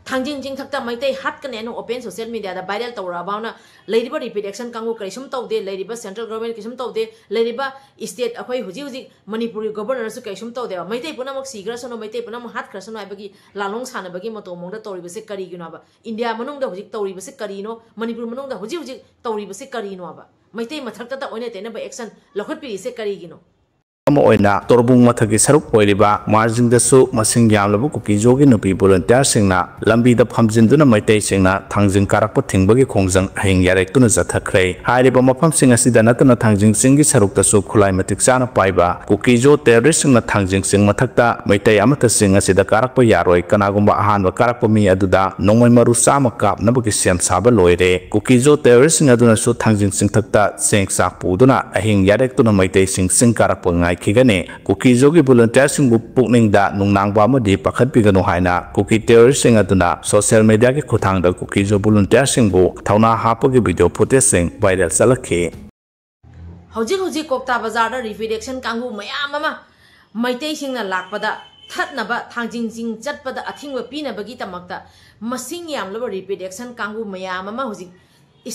ꯊꯥꯡꯖꯤꯡ ꯆꯤꯡꯊꯛꯇ ꯃꯩꯇꯩ ꯍꯥꯠꯀꯅꯦꯅ open social media ꯗ viral ꯇꯧꯔꯛꯑꯕꯅ ꯂꯩꯔꯤꯕ repatriation ꯀꯥꯡꯕꯨ ꯀꯔꯤꯁꯨꯝ ꯇꯧꯗꯦ, ꯂꯩꯔꯤꯕ central government ꯀꯩꯁꯨꯝ ꯇꯧꯗꯦ, ꯂꯩꯔꯤꯕ state ꯑꯩꯈꯣꯏ ꯍꯧꯖꯤꯛ ꯍꯧꯖꯤꯛ ꯃꯅꯤꯄꯨꯔꯒꯤ governor ꯁꯨ ꯀꯩꯁꯨꯝ ꯇꯧꯗꯦꯕ꯫ ꯃꯩꯇꯩ ꯄꯨꯝꯅꯃꯛ ꯁꯤꯈ꯭ꯔꯁꯅꯨ, ꯃꯩꯇꯩ ꯄꯨꯝꯅꯃꯛ ꯍꯥꯠꯈ꯭ꯔꯁꯅꯨ ꯍꯥꯏꯕꯒꯤ ꯂꯥꯂꯣꯡ ꯁꯥꯟꯅꯕꯒꯤ ꯃꯇꯧ ꯃꯑꯣꯡꯗ ꯇꯧꯔꯤꯕꯁꯦ ꯀꯔꯤꯒꯤꯅꯣ ꯍꯥꯏꯕ? ꯏꯟꯗꯤꯌꯥ ꯃꯅꯨꯡꯗ ꯍꯧꯖꯤꯛ ꯇꯧꯔꯤꯕꯁꯦ ꯀꯔꯤꯅꯣ? ꯃꯅꯤꯄꯨꯔ ꯃꯅꯨꯡꯗ ꯍꯧꯖꯤꯛ ꯍꯧꯖꯤꯛ ꯇꯧꯔꯤꯕꯁꯦ ꯀꯔꯤꯅꯣ ꯍꯥꯏꯕ? ꯃꯩꯇꯩ ꯃꯊꯛꯇꯗ ꯑꯣꯏꯅ ꯇꯩꯅꯕ action ꯂꯧꯈꯠꯄꯤꯔꯤꯁꯦ ꯀꯔꯤꯒꯤꯅꯣ? ꯑꯃ ꯑꯣꯏꯅ ꯇꯣꯔꯕꯨꯡ ꯃꯊꯛꯀꯤ ꯁꯔꯨꯛ ꯑꯣꯏꯔꯤꯕ ꯃꯥꯔꯖꯤꯡꯗꯁꯨ ꯃꯁꯤꯡ ꯌꯥꯝꯂꯕ ꯀꯨꯀꯤꯖꯣꯒꯤ ꯅꯨꯄꯤ ꯚꯣꯂꯨꯟꯇꯤꯌꯥꯔꯁꯤꯡꯅ ꯂꯝꯕꯤꯗ ꯐꯝꯖꯤꯟꯗꯨꯅ ꯃꯩꯇꯩꯁꯤꯡꯅ ꯊꯥꯡꯖꯤꯡ ꯀꯥꯔꯛꯄ ꯊꯤꯡꯕꯒꯤ ꯈꯣꯡꯖꯪ ꯑꯍꯤꯡ ꯌꯥꯔꯦꯛꯇꯨꯅ ꯆꯠꯊꯈ꯭ꯔꯦ꯫ ꯍꯥꯏꯔꯤꯕ ꯃꯐꯝꯁꯤꯡ ꯑꯁꯤꯗ ꯅꯠꯇꯅ ꯊꯥꯡꯖꯤꯡ ꯆꯤꯡꯒꯤ ꯁꯔꯨꯛꯇꯁꯨ ꯈꯨꯠꯂꯥꯏ ꯃꯇꯤꯛ ꯆꯥꯅ ꯄꯥꯏꯕ ꯀꯨꯀꯤꯖꯣ terroristꯁꯤꯡꯅ ꯊꯥꯡꯖꯤꯡ ꯆꯤꯡ ꯃꯊꯛꯇ ꯃꯩꯇꯩ ꯑꯃꯠꯇ ꯆꯤꯡ ꯑꯁꯤꯗ ꯀꯥꯔꯛꯄ ꯌꯥꯔꯣꯏ, ꯀꯅꯥꯒꯨꯝꯕ ꯑꯍꯥꯟꯕ ꯀꯥꯔꯛꯄ ꯃꯤ ꯑꯗꯨꯗ ꯅꯣꯡꯃꯩ ꯃꯔꯨ ꯆꯥꯝꯃ ꯀꯥꯞꯅꯕꯒꯤ ꯁꯦꯝ ꯁꯥꯕ ꯂꯣꯏꯔꯦ꯫ ꯀꯨꯀꯤꯖꯣ terroristꯁꯤꯡ ꯑꯗꯨꯅꯁꯨ ꯊꯥꯡꯖꯤꯡ ꯆꯤꯡꯊꯛꯇ ꯆꯦꯡ ꯆꯥꯛ ꯄꯨꯗꯨꯅ ꯑꯍꯤꯡ ꯌꯥꯔꯦꯛꯇꯨꯅ ꯃꯩꯇꯩꯁꯤꯡ ꯆꯤꯡ ꯀꯥꯔꯛꯄ ꯉꯥꯏꯈꯤꯒꯅꯤ꯫ ꯀꯨꯀꯤꯖꯣꯒꯤ ꯚꯣꯂꯨꯟꯇꯤꯌꯥꯔꯁꯤꯡꯕꯨ ꯄꯨꯛꯅꯤꯡꯗ ꯅꯨꯡꯅꯥꯡꯕ ꯑꯃꯗꯤ ꯄꯥꯈꯠꯄꯤꯒꯅꯨ ꯍꯥꯏꯅ ꯀꯨꯀꯤ terroristꯁꯤꯡ ꯑꯗꯨꯅ social mediaꯒꯤ ꯈꯨꯠꯊꯥꯡꯗ ꯀꯨꯀꯤꯖꯣ ꯚꯣꯂꯨꯟꯇꯤꯌꯥꯔꯁꯤꯡꯕꯨ ꯊꯧꯅꯥ ꯍꯥꯞꯄꯒꯤ video footageꯁꯤꯡ viral ꯆꯠꯂꯛꯈꯤ꯫ ꯍꯧꯖꯤꯛ ꯍꯧꯖꯤꯛ ꯀꯣꯛꯇꯥ ꯕꯖꯥꯔꯗ repatriation ꯀꯥꯡꯕꯨ ꯃꯌꯥꯝ ꯑꯃ ꯃꯩꯇꯩꯁꯤꯡꯅ ꯂꯥꯛꯄꯗ ꯊꯠꯅꯕ ꯊꯥꯡꯖꯤꯡ ꯆꯤꯡ ꯆꯠꯄꯗ ꯑꯊꯤꯡꯕ ꯄꯤꯅꯕꯒꯤꯗꯃꯛꯇ ꯃꯁꯤꯡ ꯌꯥꯝꯂꯕ repatriation ꯀꯥꯡꯕꯨ ꯃꯌꯥꯝ ꯑꯃ ꯍꯧꯖꯤꯛ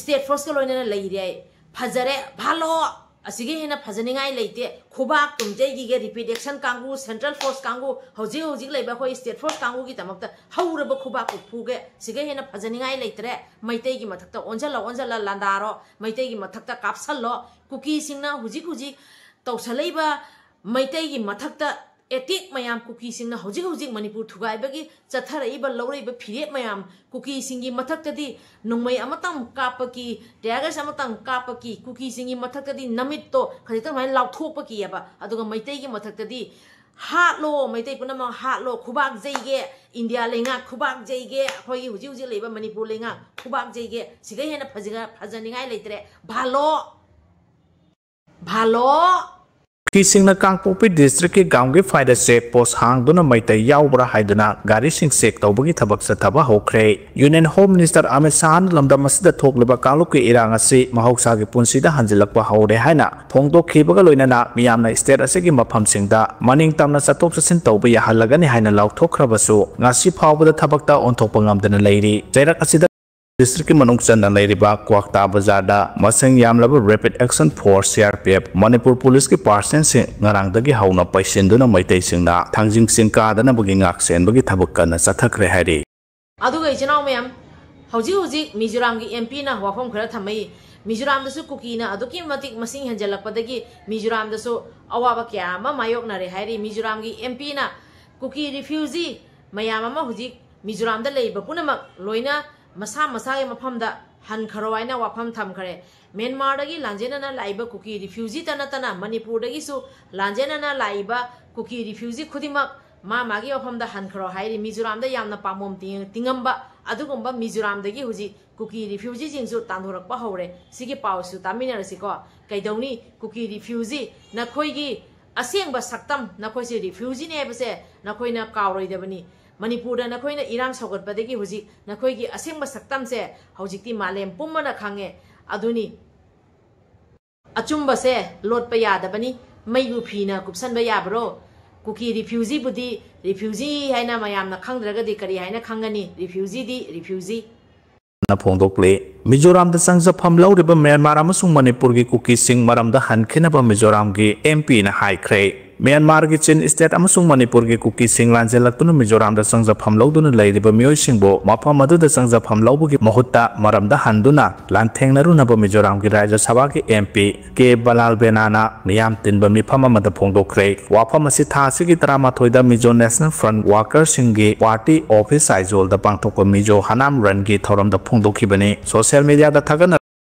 state forceꯀ ꯂꯣꯏꯅꯅ ꯂꯩꯔꯦ꯫ ꯐꯖꯔꯦ, ꯚꯥꯂꯣ! ꯑꯁꯤꯒꯤ ꯍꯦꯟꯅ ꯐꯖꯅꯤꯡꯉꯥꯏ ꯂꯩꯇꯦ꯫ ꯈꯨꯕꯥꯛ ꯇꯨꯝꯖꯩꯒꯤꯒꯦ repatriation ꯀꯥꯡꯕꯨ, central force ꯀꯥꯡꯕꯨ, ꯍꯧꯖꯤꯛ ꯍꯧꯖꯤꯛ ꯂꯩꯕ ꯑꯩꯈꯣꯏ state force ꯀꯥꯡꯕꯨꯒꯤꯗꯃꯛꯇ ꯍꯧꯔꯕ ꯈꯨꯕꯥꯛ ꯀꯨꯞꯐꯨꯒꯦ꯫ ꯁꯤꯒ ꯍꯦꯟꯅ ꯐꯖꯅꯤꯡꯉꯥꯏ ꯂꯩꯇ꯭ꯔꯦ꯫ ꯃꯩꯇꯩꯒꯤ ꯃꯊꯛꯇ ꯑꯣꯟꯁꯤꯜꯂ ꯑꯣꯟꯁꯤꯜꯂ ꯂꯥꯟꯗꯥꯔꯣ, ꯃꯩꯇꯩꯒꯤ ꯃꯊꯛꯇ ꯀꯥꯞꯁꯜꯂꯣ꯫ ꯀꯨꯀꯤꯁꯤꯡꯅ ꯍꯧꯖꯤꯛ ꯍꯧꯖꯤꯛ ꯇꯧꯁꯜꯂꯛꯏꯕ ꯃꯩꯇꯩꯒꯤ ꯃꯊꯛꯇ attack ꯃꯌꯥꯝ, ꯀꯨꯀꯤꯁꯤꯡꯅ ꯍꯧꯖꯤꯛ ꯍꯧꯖꯤꯛ ꯃꯅꯤꯄꯨꯔ ꯊꯨꯒꯥꯏꯕꯒꯤ ꯆꯠꯊꯔꯛꯏꯕ ꯂꯧꯔꯛꯏꯕ ꯐꯤꯔꯦꯞ ꯃꯌꯥꯝ, ꯀꯨꯀꯤꯁꯤꯡꯒꯤ ꯃꯊꯛꯇꯗꯤ ꯅꯣꯡꯃꯩ ꯑꯃꯇꯪ ꯀꯥꯞꯄꯒꯤ, tear gas ꯑꯃꯇꯪ ꯀꯥꯞꯄꯒꯤ, ꯀꯨꯀꯤꯁꯤꯡꯒꯤ ꯃꯊꯛꯇꯗꯤ ꯅꯃꯤꯠꯇꯣ ꯈꯖꯤꯛꯇꯪ ꯁꯨꯃꯥꯏꯅ ꯂꯥꯎꯊꯣꯛꯄꯒꯤꯑꯕ꯫ ꯑꯗꯨꯒ ꯃꯩꯇꯩꯒꯤ ꯃꯊꯛꯇꯗꯤ ꯍꯥꯠꯂꯣ, ꯃꯩꯇꯩ ꯄꯨꯝꯅꯃꯛ ꯍꯥꯠꯂꯣ, ꯈꯨꯕꯥꯛ ꯌꯩꯒꯦ, ꯏꯟꯗꯤꯌꯥ ꯂꯩꯉꯥꯛ ꯈꯨꯕꯥꯛ ꯌꯩꯒꯦ, ꯑꯩꯈꯣꯏꯒꯤ ꯍꯧꯖꯤꯛ ꯍꯧꯖꯤꯛ ꯂꯩꯕ ꯃꯅꯤꯄꯨꯔ ꯂꯩꯉꯥꯛ ꯈꯨꯕꯥꯛ ꯌꯩꯒꯦ, ꯁꯤꯒ ꯍꯦꯟꯅ ꯐꯖ-, ꯐꯖꯅꯤꯡꯉꯥꯏ ꯂꯩꯇ꯭ꯔꯦ꯫ ꯚꯥꯂꯣ! ꯚꯥꯂꯣ! ꯀꯨꯀꯤꯁꯤꯡꯅ ꯀꯥꯡꯄꯣꯛꯄꯤ ꯗꯤꯁꯇ꯭ꯔꯤꯛꯀꯤ ꯒꯥꯝꯒꯤ ꯐꯥꯏꯗ ꯆꯦꯛ ꯄꯣꯁ ꯍꯥꯡꯗꯨꯅ ꯃꯩꯇꯩ ꯌꯥꯎꯕ꯭ꯔꯥ ꯍꯥꯏꯗꯨꯅ ꯒꯥꯔꯤꯁꯤꯡ ꯆꯦꯛ ꯇꯧꯕꯒꯤ ꯊꯕꯛ ꯆꯠꯊꯕ ꯍꯧꯈ꯭ꯔꯦ꯫ ꯌꯨꯅꯤꯌꯟ ꯍꯣꯝ ꯃꯤꯅꯤꯁꯇꯔ ꯑꯃꯤꯠ ꯁꯥꯍꯅ ꯂꯝꯗꯝ ꯑꯁꯤꯗ ꯊꯣꯛꯂꯤꯕ ꯀꯥꯡꯂꯨꯞꯀꯤ ꯏꯔꯥꯡ ꯑꯁꯤ ꯃꯍꯧꯁꯥꯒꯤ ꯄꯨꯟꯁꯤꯗ ꯍꯟꯖꯤꯜꯂꯛꯄ ꯍꯧꯔꯦ ꯍꯥꯏꯅ ꯐꯣꯡꯗꯣꯛꯈꯤꯕꯒ ꯂꯣꯏꯅꯅ ꯃꯤꯌꯥꯝꯅ ꯁ꯭ꯇꯦꯠ ꯑꯁꯤꯒꯤ ꯃꯐꯝꯁꯤꯡꯗ ꯃꯅꯤꯡ ꯇꯝꯅ ꯆꯠꯊꯣꯛ ꯆꯠꯁꯤꯟ ꯇꯧꯕ ꯌꯥꯍꯜꯂꯒꯅꯤ ꯍꯥꯏꯅ ꯂꯥꯎꯊꯣꯛꯈ꯭ꯔꯕꯁꯨ, ꯉꯁꯤ ꯐꯥꯎꯕꯗ ꯊꯕꯛꯇ ꯑꯣꯟꯊꯣꯛꯄ ꯉꯝꯗꯅ ꯂꯩꯔꯤ꯫ ꯆꯩꯔꯛ ꯑꯁꯤꯗ ꯗꯤꯁꯇ꯭ꯔꯤꯛꯀꯤ ꯃꯅꯨꯡ ꯆꯟꯅ ꯂꯩꯔꯤꯕ ꯀ꯭ꯋꯥꯛꯇꯥ ꯕꯖꯥꯔꯗ ꯃꯁꯤꯡ ꯌꯥꯝꯂꯕ Rapid Action Force, C R P F, Manipur ꯄꯨꯂꯤꯁꯀꯤ ꯄꯥꯔꯁꯟꯁꯤꯡ ꯉꯔꯥꯡꯗꯒꯤ ꯍꯧꯅ ꯄꯩꯁꯤꯟꯗꯨꯅ ꯃꯩꯇꯩꯁꯤꯡꯅ ꯊꯥꯡꯖꯤꯡ ꯆꯤꯡ ꯀꯥꯗꯅꯕꯒꯤ ꯉꯥꯛ ꯁꯦꯟꯕꯒꯤ ꯊꯕꯛ ꯀꯟꯅ ꯆꯠꯊꯈ꯭ꯔꯦ ꯍꯥꯏꯔꯤ꯫ ꯑꯗꯨꯒ ꯏꯆꯤꯟ ꯏꯅꯥꯎ ꯃꯌꯥꯝ, ꯍꯧꯖꯤꯛ ꯍꯧꯖꯤꯛ ꯃꯤꯖꯣꯔꯥꯝꯒꯤ M Pꯅ ꯋꯥꯐꯝ ꯈꯔ ꯊꯝꯃꯛꯏ꯫ ꯃꯤꯖꯣꯔꯥꯝꯗꯁꯨ ꯀꯨꯀꯤꯅ ꯑꯗꯨꯛꯀꯤ ꯃꯇꯤꯛ ꯃꯁꯤꯡ ꯍꯦꯟꯖꯜꯂꯛꯄꯗꯒꯤ ꯃꯤꯖꯣꯔꯥꯝꯗꯁꯨ ꯑꯋꯥꯕ ꯀꯌꯥ ꯑꯃ ꯃꯥꯌꯣꯛꯅꯔꯦ ꯍꯥꯏꯔꯤ꯫ ꯃꯤꯖꯣꯔꯥꯝꯒꯤ M Pꯅ ꯀꯨꯀꯤ refugee ꯃꯌꯥꯝ ꯑꯃ ꯍꯧꯖꯤꯛ ꯃꯤꯖꯣꯔꯥꯝꯗ ꯂꯩꯔꯤꯕ ꯄꯨꯝꯅꯃꯛ ꯂꯣꯏꯅ ꯃꯁꯥ ꯃꯁꯥꯒꯤ ꯃꯐꯝꯗ ꯍꯟꯈꯔꯣ ꯍꯥꯏꯅ ꯋꯥꯐꯝ ꯊꯝꯈ꯭ꯔꯦ꯫ ꯃ꯭ꯌꯥꯟꯃꯥꯔꯗꯒꯤ ꯂꯥꯟꯖꯦꯟꯅꯅ ꯂꯥꯛꯏꯕ ꯀꯨꯀꯤ refugeeꯇ ꯅꯠꯇꯅ ꯃꯅꯤꯄꯨꯔꯗꯒꯤꯁꯨ ꯂꯥꯟꯖꯦꯟꯅꯅ ꯂꯥꯛꯏꯕ ꯀꯨꯀꯤ refugee ꯈꯨꯗꯤꯡꯃꯛ ꯃꯥ ꯃꯥꯒꯤ ꯃꯐꯝꯗ ꯍꯟꯈ꯭ꯔꯣ ꯍꯥꯏꯔꯤ꯫ ꯃꯤꯖꯣꯔꯥꯝꯗ ꯌꯥꯝꯅ ꯄꯥꯝꯕꯣꯝ ꯇꯤꯡ-, ꯇꯤꯡꯉꯝꯕ ꯑꯗꯨꯒꯨꯝꯕ ꯃꯤꯖꯣꯔꯥꯝꯗꯒꯤ ꯍꯧꯖꯤꯛ ꯀꯨꯀꯤ refugeeꯁꯤꯡꯁꯨ ꯇꯥꯟꯊꯣꯔꯛꯄ ꯍꯧꯔꯦ꯫ ꯁꯤꯒꯤ ꯄꯥꯎꯁꯨ ꯇꯥꯃꯤꯟꯅꯔꯁꯤꯀꯣ꯫ ꯀꯩꯗꯧꯅꯤ, ꯀꯨꯀꯤ refugee, ꯅꯈꯣꯏꯒꯤ ꯑꯁꯦꯡꯕ ꯁꯛꯇꯝ, ꯅꯈꯣꯏꯁꯦ refugeeꯅꯦ ꯍꯥꯏꯕꯁꯦ ꯅꯈꯣꯏꯅ ꯀꯥꯎꯔꯣꯏꯗꯕꯅꯤ꯫ ꯃꯅꯤꯄꯨꯔꯗ ꯅꯈꯣꯏꯅ ꯏꯔꯥꯡ ꯁꯧꯒꯠꯄꯗꯒꯤ ꯍꯧꯖꯤꯛ ꯅꯈꯣꯏꯒꯤ ꯑꯁꯦꯡꯕ ꯁꯛꯇꯝꯁꯦ ꯍꯧꯖꯤꯛꯇꯤ ꯃꯥꯂꯦꯝ ꯄꯨꯝꯕꯅ ꯈꯪꯉꯦ꯫ ꯑꯗꯨꯅꯤ, ꯑꯆꯨꯝꯕꯁꯦ ꯂꯣꯠꯄ ꯌꯥꯗꯕꯅꯤ꯫ ꯃꯩꯕꯨ ꯐꯤꯅ ꯀꯨꯞꯁꯟꯕ ꯌꯥꯕ꯭ꯔꯣ? ꯀꯨꯀꯤ refugeeꯕꯨꯗꯤ refugee ꯍꯥꯏꯅ ꯃꯌꯥꯝꯅ ꯈꯪꯗ꯭ꯔꯒꯗꯤ ꯀꯔꯤ ꯍꯥꯏꯅ ꯈꯪꯒꯅꯤ? Refugeeꯗꯤ refugee꯫ ꯅ ꯐꯣꯡꯗꯣꯛꯂꯤ꯫ ꯃꯤꯖꯣꯔꯥꯝꯗ ꯆꯪꯖꯐꯝ ꯂꯧꯔꯤꯕ ꯃ꯭ꯌꯥꯟꯃꯥꯔ ꯑꯃꯁꯨꯡ ꯃꯅꯤꯄꯨꯔꯒꯤ ꯀꯨꯀꯤꯁꯤꯡ ꯃꯔꯝꯗ ꯍꯟꯈꯤꯅꯕ ꯃꯤꯖꯣꯔꯥꯝꯒꯤ M Pꯅ ꯍꯥꯏꯈ꯭ꯔꯦ꯫ ꯃ꯭ꯌꯥꯟꯃꯥꯔꯒꯤ ꯆꯤꯟ ꯁ꯭ꯇꯦꯠ ꯑꯃꯁꯨꯡ ꯃꯅꯤꯄꯨꯔꯒꯤ ꯀꯨꯀꯤꯁꯤꯡ ꯂꯥꯟꯖꯦꯜꯂꯛꯇꯨꯅ ꯃꯤꯖꯣꯔꯥꯝꯗ ꯆꯪꯖꯐꯝ ꯂꯧꯗꯨꯅ ꯂꯩꯔꯤꯕ ꯃꯤꯑꯣꯏꯁꯤꯡꯕꯨ ꯃꯐꯝ ꯑꯗꯨꯗ ꯆꯪꯖꯐꯝ ꯂꯧꯕꯒꯤ ꯃꯍꯨꯠꯇ ꯃꯔꯝꯗ ꯍꯟꯗꯨꯅ ꯂꯥꯟꯊꯦꯡꯅꯔꯨꯅꯕ ꯃꯤꯖꯣꯔꯥꯝꯒꯤ ꯔꯥꯖ꯭ꯌ ꯁꯚꯥꯒꯤ M P ꯀꯦ ꯕꯂꯥꯜ ꯕꯦꯅꯥꯅ ꯃꯤꯌꯥꯝ ꯇꯤꯟꯕ ꯃꯤꯐꯝ ꯑꯃꯗ ꯐꯣꯡꯗꯣꯛꯈ꯭ꯔꯦ꯫ ꯋꯥꯐꯝ ꯑꯁꯤ ꯊꯥ ꯑꯁꯤꯒꯤ ꯇꯔꯥꯃꯥꯊꯣꯏꯗ ꯃꯤꯖꯣ ꯅꯦꯁꯅꯦꯜ ꯐ꯭ꯔꯟꯠ ꯋꯥꯔꯀꯔꯁꯤꯡꯒꯤ ꯄꯥꯔꯇꯤ ꯑꯣꯐꯤꯁ ꯑꯥꯏꯖꯣꯜꯗ ꯄꯥꯡꯊꯣꯛꯄ ꯃꯤꯖꯣ ꯍꯅꯥꯝ ꯔꯟꯒꯤ ꯊꯧꯔꯝꯗ ꯐꯣꯡꯗꯣꯛꯈꯤꯕꯅꯤ꯫ ꯁꯣꯁꯤꯌꯦꯜ ꯃꯤꯗꯤꯌꯥꯗ ꯊꯥꯒꯠꯅ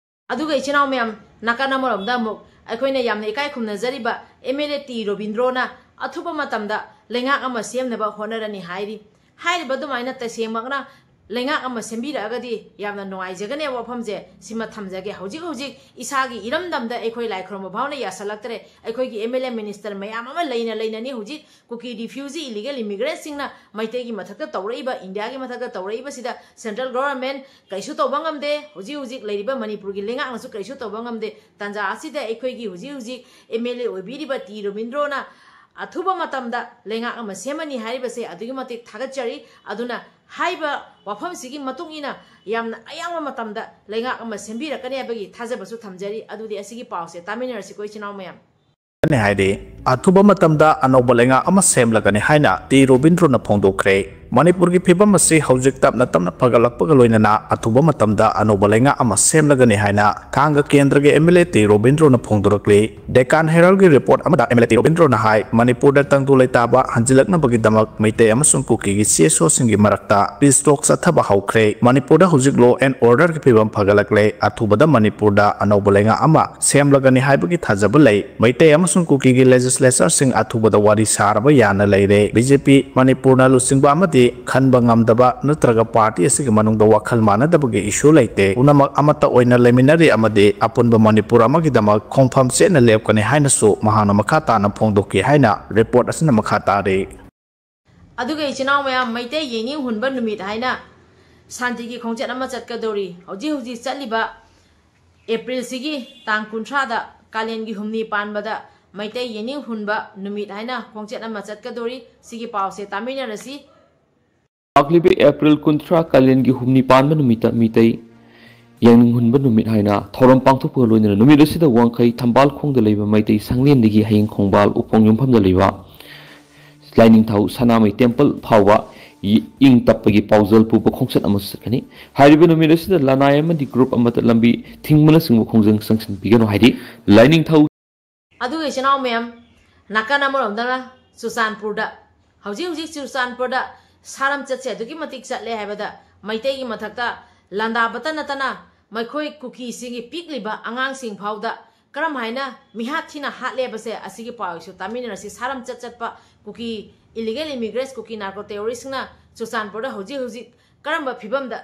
ꯑꯗꯨꯒ ꯏꯆꯤꯟ ꯏꯅꯥꯎ ꯃꯌꯥꯝ, ꯅꯥꯀꯟ ꯑꯃꯔꯣꯝꯗ ꯑꯃꯨꯛ ꯑꯩꯈꯣꯏꯅ ꯌꯥꯝꯅ ꯏꯀꯥꯏ ꯈꯨꯝꯅꯖꯔꯤꯕ M L A ꯇꯤ ꯔꯣꯕꯤꯟꯗ꯭ꯔꯣꯅ ꯑꯊꯨꯕ ꯃꯇꯝꯗ ꯂꯩꯉꯥꯛ ꯑꯃ ꯁꯦꯝꯅꯕ ꯍꯣꯠꯅꯔꯅꯤ ꯍꯥꯏꯔꯤ꯫ ꯍꯥꯏꯔꯤꯕ ꯑꯗꯨꯃꯥꯏꯅ ꯇꯁꯦꯡꯃꯛꯅ ꯂꯩꯉꯥꯛ ꯑꯃ ꯁꯦꯝꯕꯤꯔꯛꯑꯒꯗꯤ ꯌꯥꯝꯅ ꯅꯨꯡꯉꯥꯏꯖꯒꯅꯦꯕ꯫ ꯋꯥꯐꯝꯁꯦ ꯁꯤꯃ ꯊꯝꯖꯒꯦ꯫ ꯍꯧꯖꯤꯛ ꯍꯧꯖꯤꯛ ꯏꯁꯥꯒꯤ ꯏꯔꯝꯗꯝꯗ ꯑꯩꯈꯣꯏ ꯂꯥꯏ ꯈꯨꯔꯨꯝꯕ ꯐꯥꯎꯅ ꯌꯥꯁꯜꯂꯛꯇ꯭ꯔꯦ꯫ ꯑꯩꯈꯣꯏꯒꯤ M L A minister ꯃꯌꯥꯝ ꯑꯃ ꯂꯩꯅ ꯂꯩꯅꯅꯤ ꯍꯧꯖꯤꯛ ꯀꯨꯀꯤ refugee illegal immigrantꯁꯤꯡꯅ ꯃꯩꯇꯩꯒꯤ ꯃꯊꯛꯇ ꯇꯧꯔꯛꯏꯕ, ꯏꯟꯗꯤꯌꯥꯒꯤ ꯃꯊꯛꯇ ꯇꯧꯔꯛꯏꯕꯁꯤꯗ central government ꯀꯩꯁꯨ ꯇꯧꯕ ꯉꯝꯗꯦ꯫ ꯍꯧꯖꯤꯛ ꯍꯧꯖꯤꯛ ꯂꯩꯔꯤꯕ ꯃꯅꯤꯄꯨꯔꯒꯤ ꯂꯩꯉꯥꯛꯅꯁꯨ ꯀꯩꯁꯨ ꯇꯧꯕ ꯉꯝꯗꯦ꯫ ꯇꯥꯟꯖꯥ ꯑꯁꯤꯗ ꯑꯩꯈꯣꯏꯒꯤ ꯍꯧꯖꯤꯛ ꯍꯧꯖꯤꯛ M L A ꯑꯣꯏꯕꯤꯔꯤꯕ ꯇꯤ ꯔꯣꯕꯤꯟꯗ꯭ꯔꯣꯅ ꯑꯊꯨꯕ ꯃꯇꯝꯗ ꯂꯩꯉꯥꯛ ꯑꯃ ꯁꯦꯝꯃꯅꯤ ꯍꯥꯏꯔꯤꯕꯁꯦ ꯑꯗꯨꯛꯀꯤ ꯃꯇꯤꯛ ꯊꯥꯒꯠꯆꯔꯤ꯫ ꯑꯗꯨꯅ ꯍꯥꯏꯕ ꯋꯥꯐꯝꯁꯤꯒꯤ ꯃꯇꯨꯡ ꯏꯟꯅ ꯌꯥꯝꯅ ꯑꯌꯥꯝꯕ ꯃꯇꯝꯗ ꯂꯩꯉꯥꯛ ꯑꯃ ꯁꯦꯝꯕꯤꯔꯛꯀꯅꯤ ꯍꯥꯏꯕꯒꯤ ꯊꯥꯖꯕꯁꯨ ꯊꯝꯖꯔꯤ꯫ ꯑꯗꯨꯗꯤ ꯑꯁꯤꯒꯤ ꯄꯥꯎꯁꯦ ꯇꯥꯃꯤꯟꯅꯔꯁꯤꯀꯣ, ꯏꯆꯤꯟ ꯏꯅꯥꯎ ꯃꯌꯥꯝ꯫ ꯍꯥꯏꯗꯤ ꯑꯊꯨꯕ ꯃꯇꯝꯗ ꯑꯅꯧꯕ ꯂꯩꯉꯥꯛ ꯑꯃ ꯁꯦꯝꯂꯒꯅꯤ ꯍꯥꯏꯅ ꯇꯤ ꯔꯣꯕꯤꯟꯗ꯭ꯔꯣꯅ ꯐꯣꯡꯗꯣꯛꯈ꯭ꯔꯦ꯫ ꯃꯅꯤꯄꯨꯔꯒꯤ ꯐꯤꯕꯝ ꯑꯁꯤ ꯍꯧꯖꯤꯛ ꯇꯞꯅ ꯇꯞꯅ ꯐꯒꯠꯂꯛꯄꯒ ꯂꯣꯏꯅꯅ ꯑꯊꯨꯕ ꯃꯇꯝꯗ ꯑꯅꯧꯕ ꯂꯩꯉꯥꯛ ꯑꯃ ꯁꯦꯝꯂꯒꯅꯤ ꯍꯥꯏꯅ ꯊꯥꯡꯒ ꯀꯦꯟꯗ꯭ꯔꯒꯤ M L A ꯇꯤ ꯔꯣꯕꯤꯟꯗ꯭ꯔꯣꯅ ꯐꯣꯡꯗꯣꯔꯛꯂꯤ꯫ ꯗꯦꯀꯥꯟ ꯍꯦꯔꯜꯒꯤ ꯔꯤꯄꯣꯔꯠ ꯑꯃꯗ M L A ꯇꯤ ꯔꯣꯕꯤꯟꯗ꯭ꯔꯣꯅ ꯍꯥꯏ, ꯃꯅꯤꯄꯨꯔꯗ ꯇꯪꯗꯨ ꯂꯩꯇꯥꯕ ꯍꯟꯖꯤꯜꯂꯛꯅꯕꯒꯤꯗꯃꯛ ꯃꯩꯇꯩ ꯑꯃꯁꯨꯡ ꯀꯨꯀꯤꯒꯤ C S Oꯁꯤꯡꯒꯤ ꯃꯔꯛꯇ peace talk ꯆꯠꯊꯕ ꯍꯧꯈ꯭ꯔꯦ꯫ ꯃꯅꯤꯄꯨꯔꯗ ꯍꯧꯖꯤꯛ law and orderꯒꯤ ꯐꯤꯕꯝ ꯐꯒꯠꯂꯛꯂꯦ꯫ ꯑꯊꯨꯕꯗ ꯃꯅꯤꯄꯨꯔꯗ ꯑꯅꯧꯕ ꯂꯩꯉꯥꯛ ꯑꯃ ꯁꯦꯝꯂꯒꯅꯤ ꯍꯥꯏꯕꯒꯤ ꯊꯥꯖꯕ ꯂꯩ꯫ ꯃꯩꯇꯩ ꯑꯃꯁꯨꯡ ꯀꯨꯀꯤꯒꯤ legislatureꯁꯤꯡ ꯑꯊꯨꯕꯗ ꯋꯥꯔꯤ ꯁꯥꯔꯕ ꯌꯥꯅ ꯂꯩꯔꯦ꯫ B J P ꯃꯅꯤꯄꯨꯔꯅ ꯂꯨꯆꯤꯡꯕ ꯑꯃꯗꯤ ꯈꯟꯕ ꯉꯝꯗꯕ ꯅꯠꯇ꯭ꯔꯒ party ꯑꯁꯤꯒꯤ ꯃꯅꯨꯡꯗ ꯋꯥꯈꯜ ꯃꯥꯟꯅꯗꯕꯒꯤ issue ꯂꯩꯇꯦ꯫ ꯄꯨꯝꯅꯃꯛ ꯑꯃꯠꯇ ꯑꯣꯏꯅ ꯂꯩꯃꯤꯟꯅꯔꯤ ꯑꯃꯗꯤ ꯑꯄꯨꯟꯕ ꯃꯅꯤꯄꯨꯔ ꯑꯃꯒꯤꯗꯃꯛ ꯈꯣꯡꯐꯝ ꯆꯦꯠꯅ ꯂꯦꯞꯀꯅꯤ ꯍꯥꯏꯅꯁꯨ ꯃꯍꯥꯛꯅ ꯃꯈꯥ ꯇꯥꯅ ꯐꯣꯡꯗꯣꯛꯈꯤ ꯍꯥꯏꯅ report ꯑꯁꯤꯅ ꯃꯈꯥ ꯇꯥꯔꯤ꯫ ꯑꯗꯨꯒ ꯏꯆꯤꯟ ꯏꯅꯥꯎ ꯃꯌꯥꯝ, ꯃꯩꯇꯩ ꯌꯦꯡꯅꯤꯡ ꯍꯨꯟꯕ ꯅꯨꯃꯤꯠ ꯍꯥꯏꯅ ꯁꯥꯟꯇꯤꯒꯤ ꯈꯣꯡꯆꯠ ꯑꯃ ꯆꯠꯀꯗꯧꯔꯤ꯫ ꯍꯧꯖꯤꯛ ꯍꯧꯖꯤꯛ ꯆꯠꯂꯤꯕ Aprilꯁꯤꯒꯤ ꯇꯥꯡ ꯀꯨꯟꯊ꯭ꯔꯥꯗ ꯀꯥꯂꯦꯟꯒꯤ ꯍꯨꯝꯅꯤ ꯄꯥꯟꯕꯗ ꯃꯩꯇꯩ ꯌꯦꯡꯅꯤꯡ ꯍꯨꯟꯕ ꯅꯨꯃꯤꯠ ꯍꯥꯏꯅ ꯈꯣꯡꯆꯠ ꯑꯃ ꯆꯠꯀꯗꯧꯔꯤ꯫ ꯁꯤꯒꯤ ꯄꯥꯎꯁꯦ ꯇꯥꯃꯤꯟꯅꯔꯁꯤ꯫ ꯂꯥꯛꯂꯤꯕ April ꯀꯨꯟꯊ꯭ꯔꯥ ꯀꯥꯂꯦꯟꯒꯤ ꯍꯨꯝꯅꯤ ꯄꯥꯟꯕ ꯅꯨꯃꯤꯠꯇ ꯃꯤꯇꯩ ꯌꯦꯡꯅꯤꯡ ꯍꯨꯟꯕ ꯅꯨꯃꯤꯠ ꯍꯥꯏꯅ ꯊꯧꯔꯝ ꯄꯥꯡꯊꯣꯛꯄꯒ ꯂꯣꯏꯅꯅ ꯅꯨꯃꯤꯠ ꯑꯁꯤꯗ ꯋꯥꯡꯈꯩ ꯊꯝꯕꯥꯜ ꯈꯣꯡꯗ ꯂꯩꯕ ꯃꯩꯇꯩ ꯁꯪꯂꯦꯟꯗꯒꯤ ꯍꯌꯦꯡ ꯈꯣꯡꯕꯥꯜ ꯎꯐꯣꯡ ꯌꯨꯝꯐꯝꯗ ꯂꯩꯕ ꯂꯥꯏꯅꯤꯡꯊꯧ ꯁꯅꯥꯃꯍꯤ temple ꯐꯥꯎꯕ ꯏ-, ꯏꯪ ꯇꯞꯄꯒꯤ ꯄꯥꯎꯖꯦꯜ ꯄꯨꯕ ꯈꯣꯡꯆꯠ ꯑꯃꯁꯨ ꯆꯠꯀꯅꯤ꯫ ꯍꯥꯏꯔꯤꯕ ꯅꯨꯃꯤꯠ ꯑꯁꯤꯗ ꯂꯅꯥꯏ ꯑꯃꯗꯤ group ꯑꯃꯠꯇ ꯂꯝꯕꯤ ꯊꯤꯡꯕꯅꯆꯤꯡꯕ ꯈꯣꯡꯖꯪ ꯆꯪꯁꯤꯟꯕꯤꯒꯅꯨ ꯍꯥꯏꯔꯤ꯫ ꯂꯥꯏꯅꯤꯡꯊꯧ ꯑꯗꯨꯒ ꯏꯆꯤꯟ ꯏꯅꯥꯎ ꯃꯌꯥꯝ, ꯅꯥꯀꯟ ꯑꯃꯔꯣꯝꯗꯅ ꯆꯨꯔꯆꯥꯟꯄꯨꯔꯗ, ꯍꯧꯖꯤꯛ ꯍꯧꯖꯤꯛ ꯆꯨꯔꯆꯥꯟꯄꯨꯔꯗ ꯁꯥꯔꯝ ꯆꯠꯁꯦ ꯑꯗꯨꯛꯀꯤ ꯃꯇꯤꯛ ꯆꯠꯂꯦ ꯍꯥꯏꯕꯗ ꯃꯩꯇꯩꯒꯤ ꯃꯊꯛꯇ ꯂꯥꯟꯗꯥꯕꯇ ꯅꯠꯇꯅ ꯃꯈꯣꯏ ꯀꯨꯀꯤꯁꯤꯡꯒꯤ ꯄꯤꯛꯂꯤꯕ ꯑꯉꯥꯡꯁꯤꯡ ꯐꯥꯎꯗ ꯀꯔꯝ ꯍꯥꯏꯅ ꯃꯤꯍꯥꯠ ꯊꯤꯅ ꯍꯥꯠꯂꯦꯕꯁꯦ ꯑꯁꯤꯒꯤ ꯄꯥꯎꯁꯨ ꯇꯥꯃꯤꯟꯅꯔꯁꯤ꯫ ꯁꯥꯔꯝ ꯆꯠ ꯆꯠꯄ ꯀꯨꯀꯤ illegal immigrants, ꯀꯨꯀꯤ narco terroristꯁꯤꯡꯅ ꯆꯨꯔꯆꯥꯟꯄꯨꯔꯗ ꯍꯧꯖꯤꯛ ꯍꯧꯖꯤꯛ ꯀꯔꯝꯕ ꯐꯤꯕꯝꯗ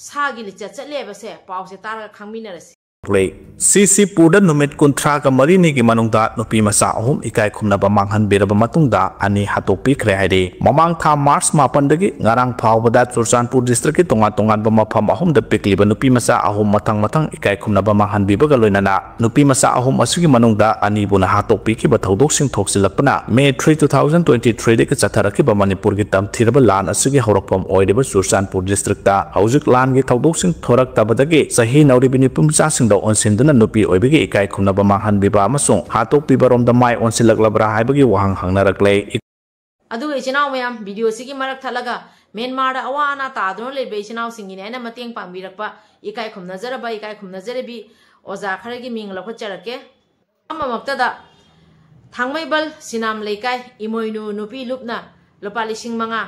ꯁꯥꯒꯤ ꯂꯤꯆꯠ ꯆꯠꯂꯦ ꯍꯥꯏꯕꯁꯦ ꯄꯥꯎꯁꯦ ꯇꯥꯔꯒ ꯈꯪꯃꯤꯟꯅꯔꯁꯤ꯫ ꯂꯩ꯫ ꯁꯤꯁꯤꯄꯨꯔꯗ ꯅꯨꯃꯤꯠ ꯀꯨꯟꯊ꯭ꯔꯥꯒ ꯃꯔꯤꯅꯤꯒꯤ ꯃꯅꯨꯡꯗ ꯅꯨꯄꯤ ꯃꯆꯥ ꯑꯍꯨꯝ ꯏꯀꯥꯏ ꯈꯨꯝꯅꯕ ꯃꯥꯡꯍꯟꯕꯤꯔꯕ ꯃꯇꯨꯡꯗ ꯑꯅꯤ ꯍꯥꯠꯇꯣꯛꯄꯤꯈ꯭ꯔꯦ ꯍꯥꯏꯔꯤ꯫ ꯃꯃꯥꯡ ꯊꯥ ꯃꯥꯔꯆ ꯃꯥꯄꯟꯗꯒꯤ ꯉꯔꯥꯡ ꯐꯥꯎꯕꯗ ꯆꯨꯔꯆꯥꯟꯄꯨꯔ ꯗꯤꯁꯇ꯭ꯔꯤꯛꯀꯤ ꯇꯣꯉꯥꯟ ꯇꯣꯉꯥꯟꯕ ꯃꯐꯝ ꯑꯍꯨꯝꯗ ꯄꯤꯛꯂꯤꯕ ꯅꯨꯄꯤ ꯃꯆꯥ ꯑꯍꯨꯝ ꯃꯊꯪ ꯃꯊꯪ ꯏꯀꯥꯏ ꯈꯨꯝꯅꯕ ꯃꯥꯡꯍꯟꯕꯤꯕꯒ ꯂꯣꯏꯅꯅ ꯅꯨꯄꯤ ꯃꯆꯥ ꯑꯍꯨꯝ ꯑꯁꯤꯒꯤ ꯃꯅꯨꯡꯗ ꯑꯅꯤꯕꯨꯅ ꯍꯥꯠꯇꯣꯛꯄꯤꯈꯤꯕ ꯊꯧꯗꯣꯛꯁꯤꯡ ꯊꯣꯛꯆꯤꯜꯂꯛꯄꯅ May three two thousand twenty ꯊ꯭ꯔꯤꯗꯒꯤ ꯆꯠꯊꯔꯛꯈꯤꯕ ꯃꯅꯤꯄꯨꯔꯒꯤ ꯇꯝꯊꯤꯔꯕ ꯂꯥꯟ ꯑꯁꯤꯒꯤ ꯍꯧꯔꯛꯐꯝ ꯑꯣꯏꯔꯤꯕ ꯆꯨꯔꯆꯥꯟꯄꯨꯔ ꯗꯤꯁꯇ꯭ꯔꯤꯛꯇ ꯍꯧꯖꯤꯛ ꯂꯥꯟꯒꯤ ꯊꯧꯗꯣꯛꯁꯤꯡ ꯊꯣꯔꯛꯇꯕꯗꯒꯤ ꯆꯍꯤ ꯅꯧꯔꯤꯕꯤ ꯅꯨꯄꯤ ꯃꯆꯥꯁꯤꯡꯗ ꯑꯣꯟꯁꯤꯟꯗꯨꯅ ꯅꯨꯄꯤ ꯑꯣꯏꯕꯒꯤ ꯏꯀꯥꯏ ꯈꯨꯝꯅꯕ ꯃꯥꯡꯍꯟꯕꯤꯕ ꯑꯃꯁꯨꯡ ꯍꯥꯠꯇꯣꯛꯄꯤꯕꯔꯣꯝꯗ ꯃꯥꯏ ꯑꯣꯟꯁꯤꯜꯂꯛꯂꯕ꯭ꯔꯥ ꯍꯥꯏꯕꯒꯤ ꯋꯥꯍꯪ ꯍꯪꯅꯔꯛꯂꯦ꯫ ꯑꯗꯨꯒ ꯏꯆꯤꯟ ꯏꯅꯥꯎ ꯃꯌꯥꯝ, ꯚꯤꯗꯤꯑꯣꯁꯤꯒꯤ ꯃꯔꯛ ꯊꯠꯂꯒ ꯃ꯭ꯌꯥꯟꯃꯥꯔꯗ ꯑꯋꯥ ꯑꯅꯥ ꯇꯥꯗꯨꯅ ꯂꯩꯕ ꯏꯆꯤꯟ ꯏꯅꯥꯎꯁꯤꯡꯒꯤꯅꯦ ꯍꯥꯏꯅ ꯃꯇꯦꯡ ꯄꯥꯡꯕꯤꯔꯛꯄ ꯏꯀꯥꯏ ꯈꯨꯝꯅꯖꯔꯕ, ꯏꯀꯥꯏ ꯈꯨꯝꯅꯖꯔꯕꯤ ꯑꯣꯖꯥ ꯈꯔꯒꯤ ꯃꯤꯡ ꯂꯧꯈꯠꯆꯔꯛꯀꯦ꯫ ꯑꯃꯃꯛꯇꯗ ꯊꯥꯡꯃꯩꯕꯜ ꯁꯤꯅꯥꯝ ꯂꯩꯀꯥꯏ ꯏꯃꯣꯏꯅꯨ ꯅꯨꯄꯤ ꯂꯨꯞꯅ ꯂꯨꯄꯥ ꯂꯤꯁꯤꯡ ꯃꯉꯥ,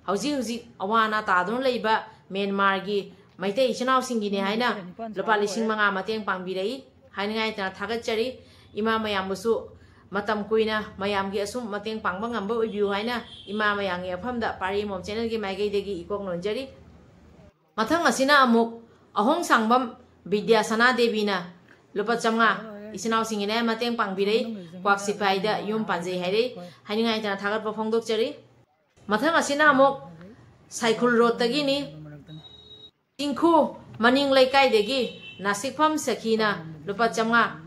ꯍꯧꯖꯤꯛ ꯍꯧꯖꯤꯛ ꯑꯋꯥ ꯑꯅꯥ ꯇꯥꯗꯨꯅ ꯂꯩꯕ ꯃ꯭ꯌꯥꯟꯃꯥꯔꯒꯤ ꯃꯩꯇꯩ ꯏꯆꯤꯟ ꯏꯅꯥꯎꯁꯤꯡꯒꯤꯅꯦ ꯍꯥꯏꯅ ꯂꯨꯄꯥ ꯂꯤꯁꯤꯡ ꯃꯉꯥ ꯃꯇꯦꯡ ꯄꯥꯡꯕꯤꯔꯛꯏ꯫ ꯍꯥꯏꯅꯤꯡꯉꯥꯏ ꯂꯩꯇꯅ ꯊꯥꯒꯠꯆꯔꯤ꯫ ꯏꯃꯥ ꯃꯌꯥꯝꯕꯨꯁꯨ ꯃꯇꯝ ꯀꯨꯏꯅ ꯃꯌꯥꯝꯒꯤ ꯑꯁꯨꯝ ꯃꯇꯦꯡ ꯄꯥꯡꯕ ꯉꯝꯕ ꯑꯣꯏꯕꯤꯌꯨ ꯍꯥꯏꯅ ꯏꯃꯥ ꯃꯌꯥꯝꯒꯤ ꯃꯐꯝꯗ ꯄꯥꯔꯤ ꯃꯣꯝ ꯆꯦꯅꯦꯜꯒꯤ ꯃꯥꯏꯀꯩꯗꯒꯤ ꯏꯀꯣꯛ ꯅꯣꯟꯖꯔꯤ꯫ ꯃꯊꯪ ꯑꯁꯤꯅ ꯑꯃꯨꯛ ꯑꯍꯣꯡ ꯁꯥꯡꯕꯝ ꯕꯤꯗ꯭ꯌꯥ ꯁꯅꯥ ꯗꯦꯕꯤꯅ ꯂꯨꯄꯥ ꯆꯥꯝꯃꯉꯥ ꯏꯆꯤꯟ ꯏꯅꯥꯎꯁꯤꯡꯒꯤꯅꯦ ꯃꯇꯦꯡ ꯄꯥꯡꯕꯤꯔꯛꯏ꯫ ꯀ꯭ꯋꯥꯛ ꯁꯤꯐꯥꯏꯗ ꯌꯨꯝ ꯄꯥꯟꯖꯩ ꯍꯥꯏꯔꯛꯏ꯫ ꯍꯥꯏꯅꯤꯡꯉꯥꯏ ꯂꯩꯇꯅ ꯊꯥꯒꯠꯄ ꯐꯣꯡꯗꯣꯛꯆꯔꯤ꯫ ꯃꯊꯪ ꯑꯁꯤꯅ ꯑꯃꯨꯛ ꯁꯥꯏꯈꯨꯜ ꯔꯣꯗꯇꯒꯤꯅꯤ꯫ ꯆꯤꯡꯈꯨ ꯃꯅꯤꯡ ꯂꯩꯀꯥꯏꯗꯒꯤ ꯅꯥꯁꯤꯛꯐꯝ ꯁꯈꯤꯅ ꯂꯨꯄꯥ ꯆꯥꯝꯃꯉꯥ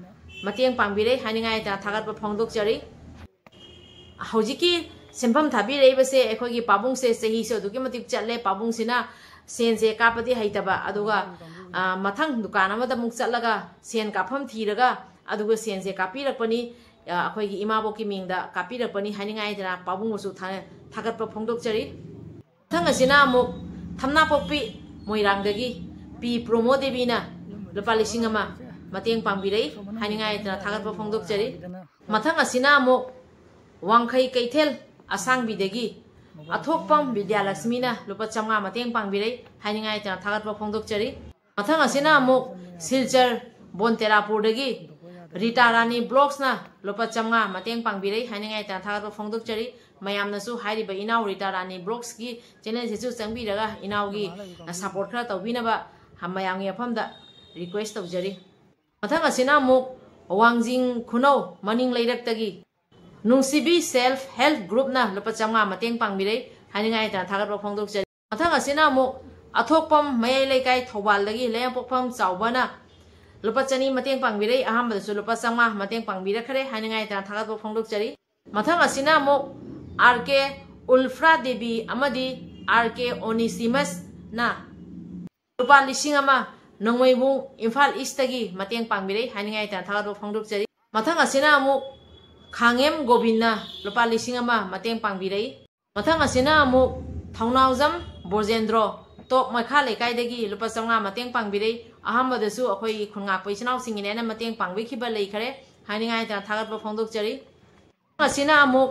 ꯃꯇꯦꯡ ꯄꯥꯡꯕꯤꯔꯦ꯫ ꯍꯥꯏꯅꯤꯡꯉꯥꯏ ꯂꯩꯇꯅ ꯊꯥꯒꯠꯄ ꯐꯣꯡꯗꯣꯛꯆꯔꯤ꯫ ꯍꯧꯖꯤꯛꯀꯤ ꯁꯦꯟꯐꯝ ꯊꯥꯕꯤꯔꯛꯏꯕꯁꯦ ꯑꯩꯈꯣꯏꯒꯤ ꯄꯥꯕꯨꯡꯁꯦ ꯆꯍꯤꯁꯨ ꯑꯗꯨꯛꯀꯤ ꯃꯇꯤꯛ ꯆꯠꯂꯦ꯫ ꯄꯥꯕꯨꯡꯁꯤꯅ ꯁꯦꯟꯁꯦ ꯀꯥꯞꯄꯗꯤ ꯍꯩꯇꯕ, ꯑꯗꯨꯒ, ꯑ, ꯃꯊꯪ ꯗꯨꯀꯥꯟ ꯑꯃꯗ ꯑꯃꯨꯛ ꯆꯠꯂꯒ ꯁꯦꯟ ꯀꯥꯞꯐꯝ ꯊꯤꯔꯒ ꯑꯗꯨꯒ ꯁꯦꯟꯁꯦ ꯀꯥꯞꯄꯤꯔꯛꯄꯅꯤ꯫ ꯑ, ꯑꯩꯈꯣꯏꯒꯤ ꯏꯃꯥꯕꯣꯛꯀꯤ ꯃꯤꯡꯗ ꯀꯥꯞꯄꯤꯔꯛꯄꯅꯤ꯫ ꯍꯥꯏꯅꯤꯡꯉꯥꯏ ꯂꯩꯇꯅ ꯄꯥꯕꯨꯡꯕꯨꯁꯨ ꯊꯥ-, ꯊꯥꯒꯠꯄ ꯐꯣꯡꯗꯣꯛꯆꯔꯤ꯫ ꯃꯊꯪ ꯑꯁꯤꯅ ꯑꯃꯨꯛ ꯊꯝꯅꯥꯄꯣꯛꯄꯤ ꯃꯣꯏꯔꯥꯡꯗꯒꯤ ꯄꯤ ꯄ꯭ꯔꯣꯃꯣ ꯗꯦꯕꯤꯅ ꯂꯨꯄꯥ ꯂꯤꯁꯤꯡ ꯑꯃ ꯃꯇꯦꯡ ꯄꯥꯡꯕꯤꯔꯛꯏ꯫ ꯍꯥꯏꯅꯤꯡꯉꯥꯏ ꯂꯩꯇꯅ ꯊꯥꯒꯠꯄ ꯐꯣꯡꯗꯣꯛꯆꯔꯤ꯫ ꯃꯊꯪ ꯑꯁꯤꯅ ꯑꯃꯨꯛ ꯋꯥꯡꯈꯩ ꯀꯩꯊꯦꯜ ꯑꯁꯥꯡꯕꯤꯗꯒꯤ ꯑꯊꯣꯛꯄꯝ ꯕꯤꯗ꯭ꯌꯥꯂꯛꯁꯃꯤꯅ ꯂꯨꯄꯥ ꯆꯥꯝꯃꯉꯥ ꯃꯇꯦꯡ ꯄꯥꯡꯕꯤꯔꯛꯏ꯫ ꯍꯥꯏꯅꯤꯡꯉꯥꯏ ꯂꯩꯇꯅ ꯊꯥꯒꯠꯄ ꯐꯣꯡꯗꯣꯛꯆꯔꯤ꯫ ꯃꯊꯪ ꯑꯁꯤꯅ ꯑꯃꯨꯛ ꯁꯤꯜꯆꯔ ꯕꯣꯟꯇꯦꯔꯥꯄꯨꯔꯗꯒꯤ ꯔꯤꯇꯥ ꯔꯥꯅꯤ ꯕ꯭ꯂꯣꯛꯁꯅ ꯂꯨꯄꯥ ꯆꯥꯝꯃꯉꯥ ꯃꯇꯦꯡ ꯄꯥꯡꯕꯤꯔꯛꯏ꯫ ꯍꯥꯏꯅꯤꯡꯉꯥꯏ ꯂꯩꯇꯅ ꯊꯥꯒꯠꯄ ꯐꯣꯡꯗꯣꯛꯆꯔꯤ꯫ ꯃꯌꯥꯝꯅꯁꯨ ꯍꯥꯏꯔꯤꯕ ꯏꯅꯥꯎ ꯔꯤꯇꯥ ꯔꯥꯅꯤ ꯕ꯭ꯂꯣꯒꯁꯀꯤ ꯆꯦꯅꯦꯜꯁꯤꯁꯨ ꯆꯪꯕꯤꯔꯒ ꯏꯅꯥꯎꯒꯤ ꯁꯄꯣꯔꯠ ꯈꯔ ꯇꯧꯕꯤꯅꯕ ꯃꯌꯥꯝꯒꯤ ꯃꯐꯝꯗ ꯔꯤꯀ꯭ꯋꯦꯁ ꯇꯧꯖꯔꯤ꯫ ꯃꯊꯪ ꯑꯁꯤꯅ ꯑꯃꯨꯛ ꯋꯥꯡꯖꯤꯡ ꯈꯨꯅꯧ ꯃꯅꯤꯡ ꯂꯩꯔꯛꯇꯒꯤ ꯅꯨꯡꯁꯤꯕꯤ ꯁꯦꯜꯐ ꯍꯦꯜꯞ ꯒ꯭ꯔꯨꯞꯅ ꯂꯨꯄꯥ ꯆꯥꯝꯃꯉꯥ ꯃꯇꯦꯡ ꯄꯥꯡꯕꯤꯔꯩ꯫ ꯍꯥꯏꯅꯤꯡꯉꯥꯏ ꯂꯩꯇꯅ ꯊꯥꯒꯠꯄ ꯐꯣꯡꯗꯣꯛꯆꯔꯤ꯫ ꯃꯊꯪ ꯑꯁꯤꯅ ꯑꯃꯨꯛ ꯑꯊꯣꯛꯄꯝ ꯃꯌꯥꯏ ꯂꯩꯀꯥꯏ ꯊꯧꯕꯥꯜꯗꯒꯤ ꯂꯩꯃꯄꯣꯛꯐꯝ ꯆꯥꯎꯕꯅ ꯂꯨꯄꯥ ꯆꯅꯤ ꯃꯇꯦꯡ ꯄꯥꯡꯕꯤꯔꯩ꯫ ꯑꯍꯥꯟꯕꯗꯁꯨ ꯂꯨꯄꯥ ꯆꯥꯝꯃꯉꯥ ꯃꯇꯦꯡ ꯄꯥꯡꯕꯤꯔꯛꯈ꯭ꯔꯦ꯫ ꯍꯥꯏꯅꯤꯡꯉꯥꯏ ꯂꯩꯇꯅ ꯊꯥꯒꯠꯄ ꯐꯣꯡꯗꯣꯛꯆꯔꯤ꯫ ꯃꯊꯪ ꯑꯁꯤꯅ ꯑꯃꯨꯛ ꯑꯥꯔ ꯀꯦ ꯎꯜꯐ꯭ꯔꯥ ꯗꯦꯕꯤ ꯑꯃꯗꯤ ꯑꯥꯔ ꯀꯦ ꯑꯣꯅꯤꯁꯤꯃꯁꯅ ꯂꯨꯄꯥ ꯂꯤꯁꯤꯡ ꯑꯃ ꯅꯣꯡꯃꯩꯕꯨꯡ ꯏꯝꯐꯥꯜ ꯏꯁꯇꯒꯤ ꯃꯇꯦꯡ ꯄꯥꯡꯕꯤꯔꯩ꯫ ꯍꯥꯏꯅꯤꯡꯉꯥꯏ ꯂꯩꯇꯅ ꯊꯥꯒꯠꯄ ꯐꯣꯡꯗꯣꯛꯆꯔꯤ꯫ ꯃꯊꯪ ꯑꯁꯤꯅ ꯑꯃꯨꯛ ꯈꯥꯡꯉꯦꯝ ꯒꯣꯕꯤꯟꯅ ꯂꯨꯄꯥ ꯂꯤꯁꯤꯡ ꯑꯃ ꯃꯇꯦꯡ ꯄꯥꯡꯕꯤꯔꯩ꯫ ꯃꯊꯪ ꯑꯁꯤꯅ ꯑꯃꯨꯛ ꯊꯧꯅꯥꯎꯖꯝ ꯕ꯭ꯔꯣꯖꯦꯟꯗ꯭ꯔꯣ, ꯇꯣꯞ ꯃꯩꯈꯥ ꯂꯩꯀꯥꯏꯗꯒꯤ ꯂꯨꯄꯥ ꯆꯥꯝꯃꯉꯥ ꯃꯇꯦꯡ ꯄꯥꯡꯕꯤꯔꯩ꯫ ꯑꯍꯥꯟꯕꯗꯁꯨ ꯑꯩꯈꯣꯏꯒꯤ ꯈꯨꯟꯉꯥꯛꯄ ꯏꯆꯤꯟ ꯏꯅꯥꯎꯁꯤꯡꯒꯤꯅꯦꯅ ꯃꯇꯦꯡ ꯄꯥꯡꯕꯤꯈꯤꯕ ꯂꯩꯈꯔꯦ꯫ ꯍꯥꯏꯅꯤꯡꯉꯥꯏ ꯂꯩꯇꯅ ꯊꯥꯒꯠꯄ ꯐꯣꯡꯗꯣꯛꯆꯔꯤ꯫ ꯑꯁꯤꯅ ꯑꯃꯨꯛ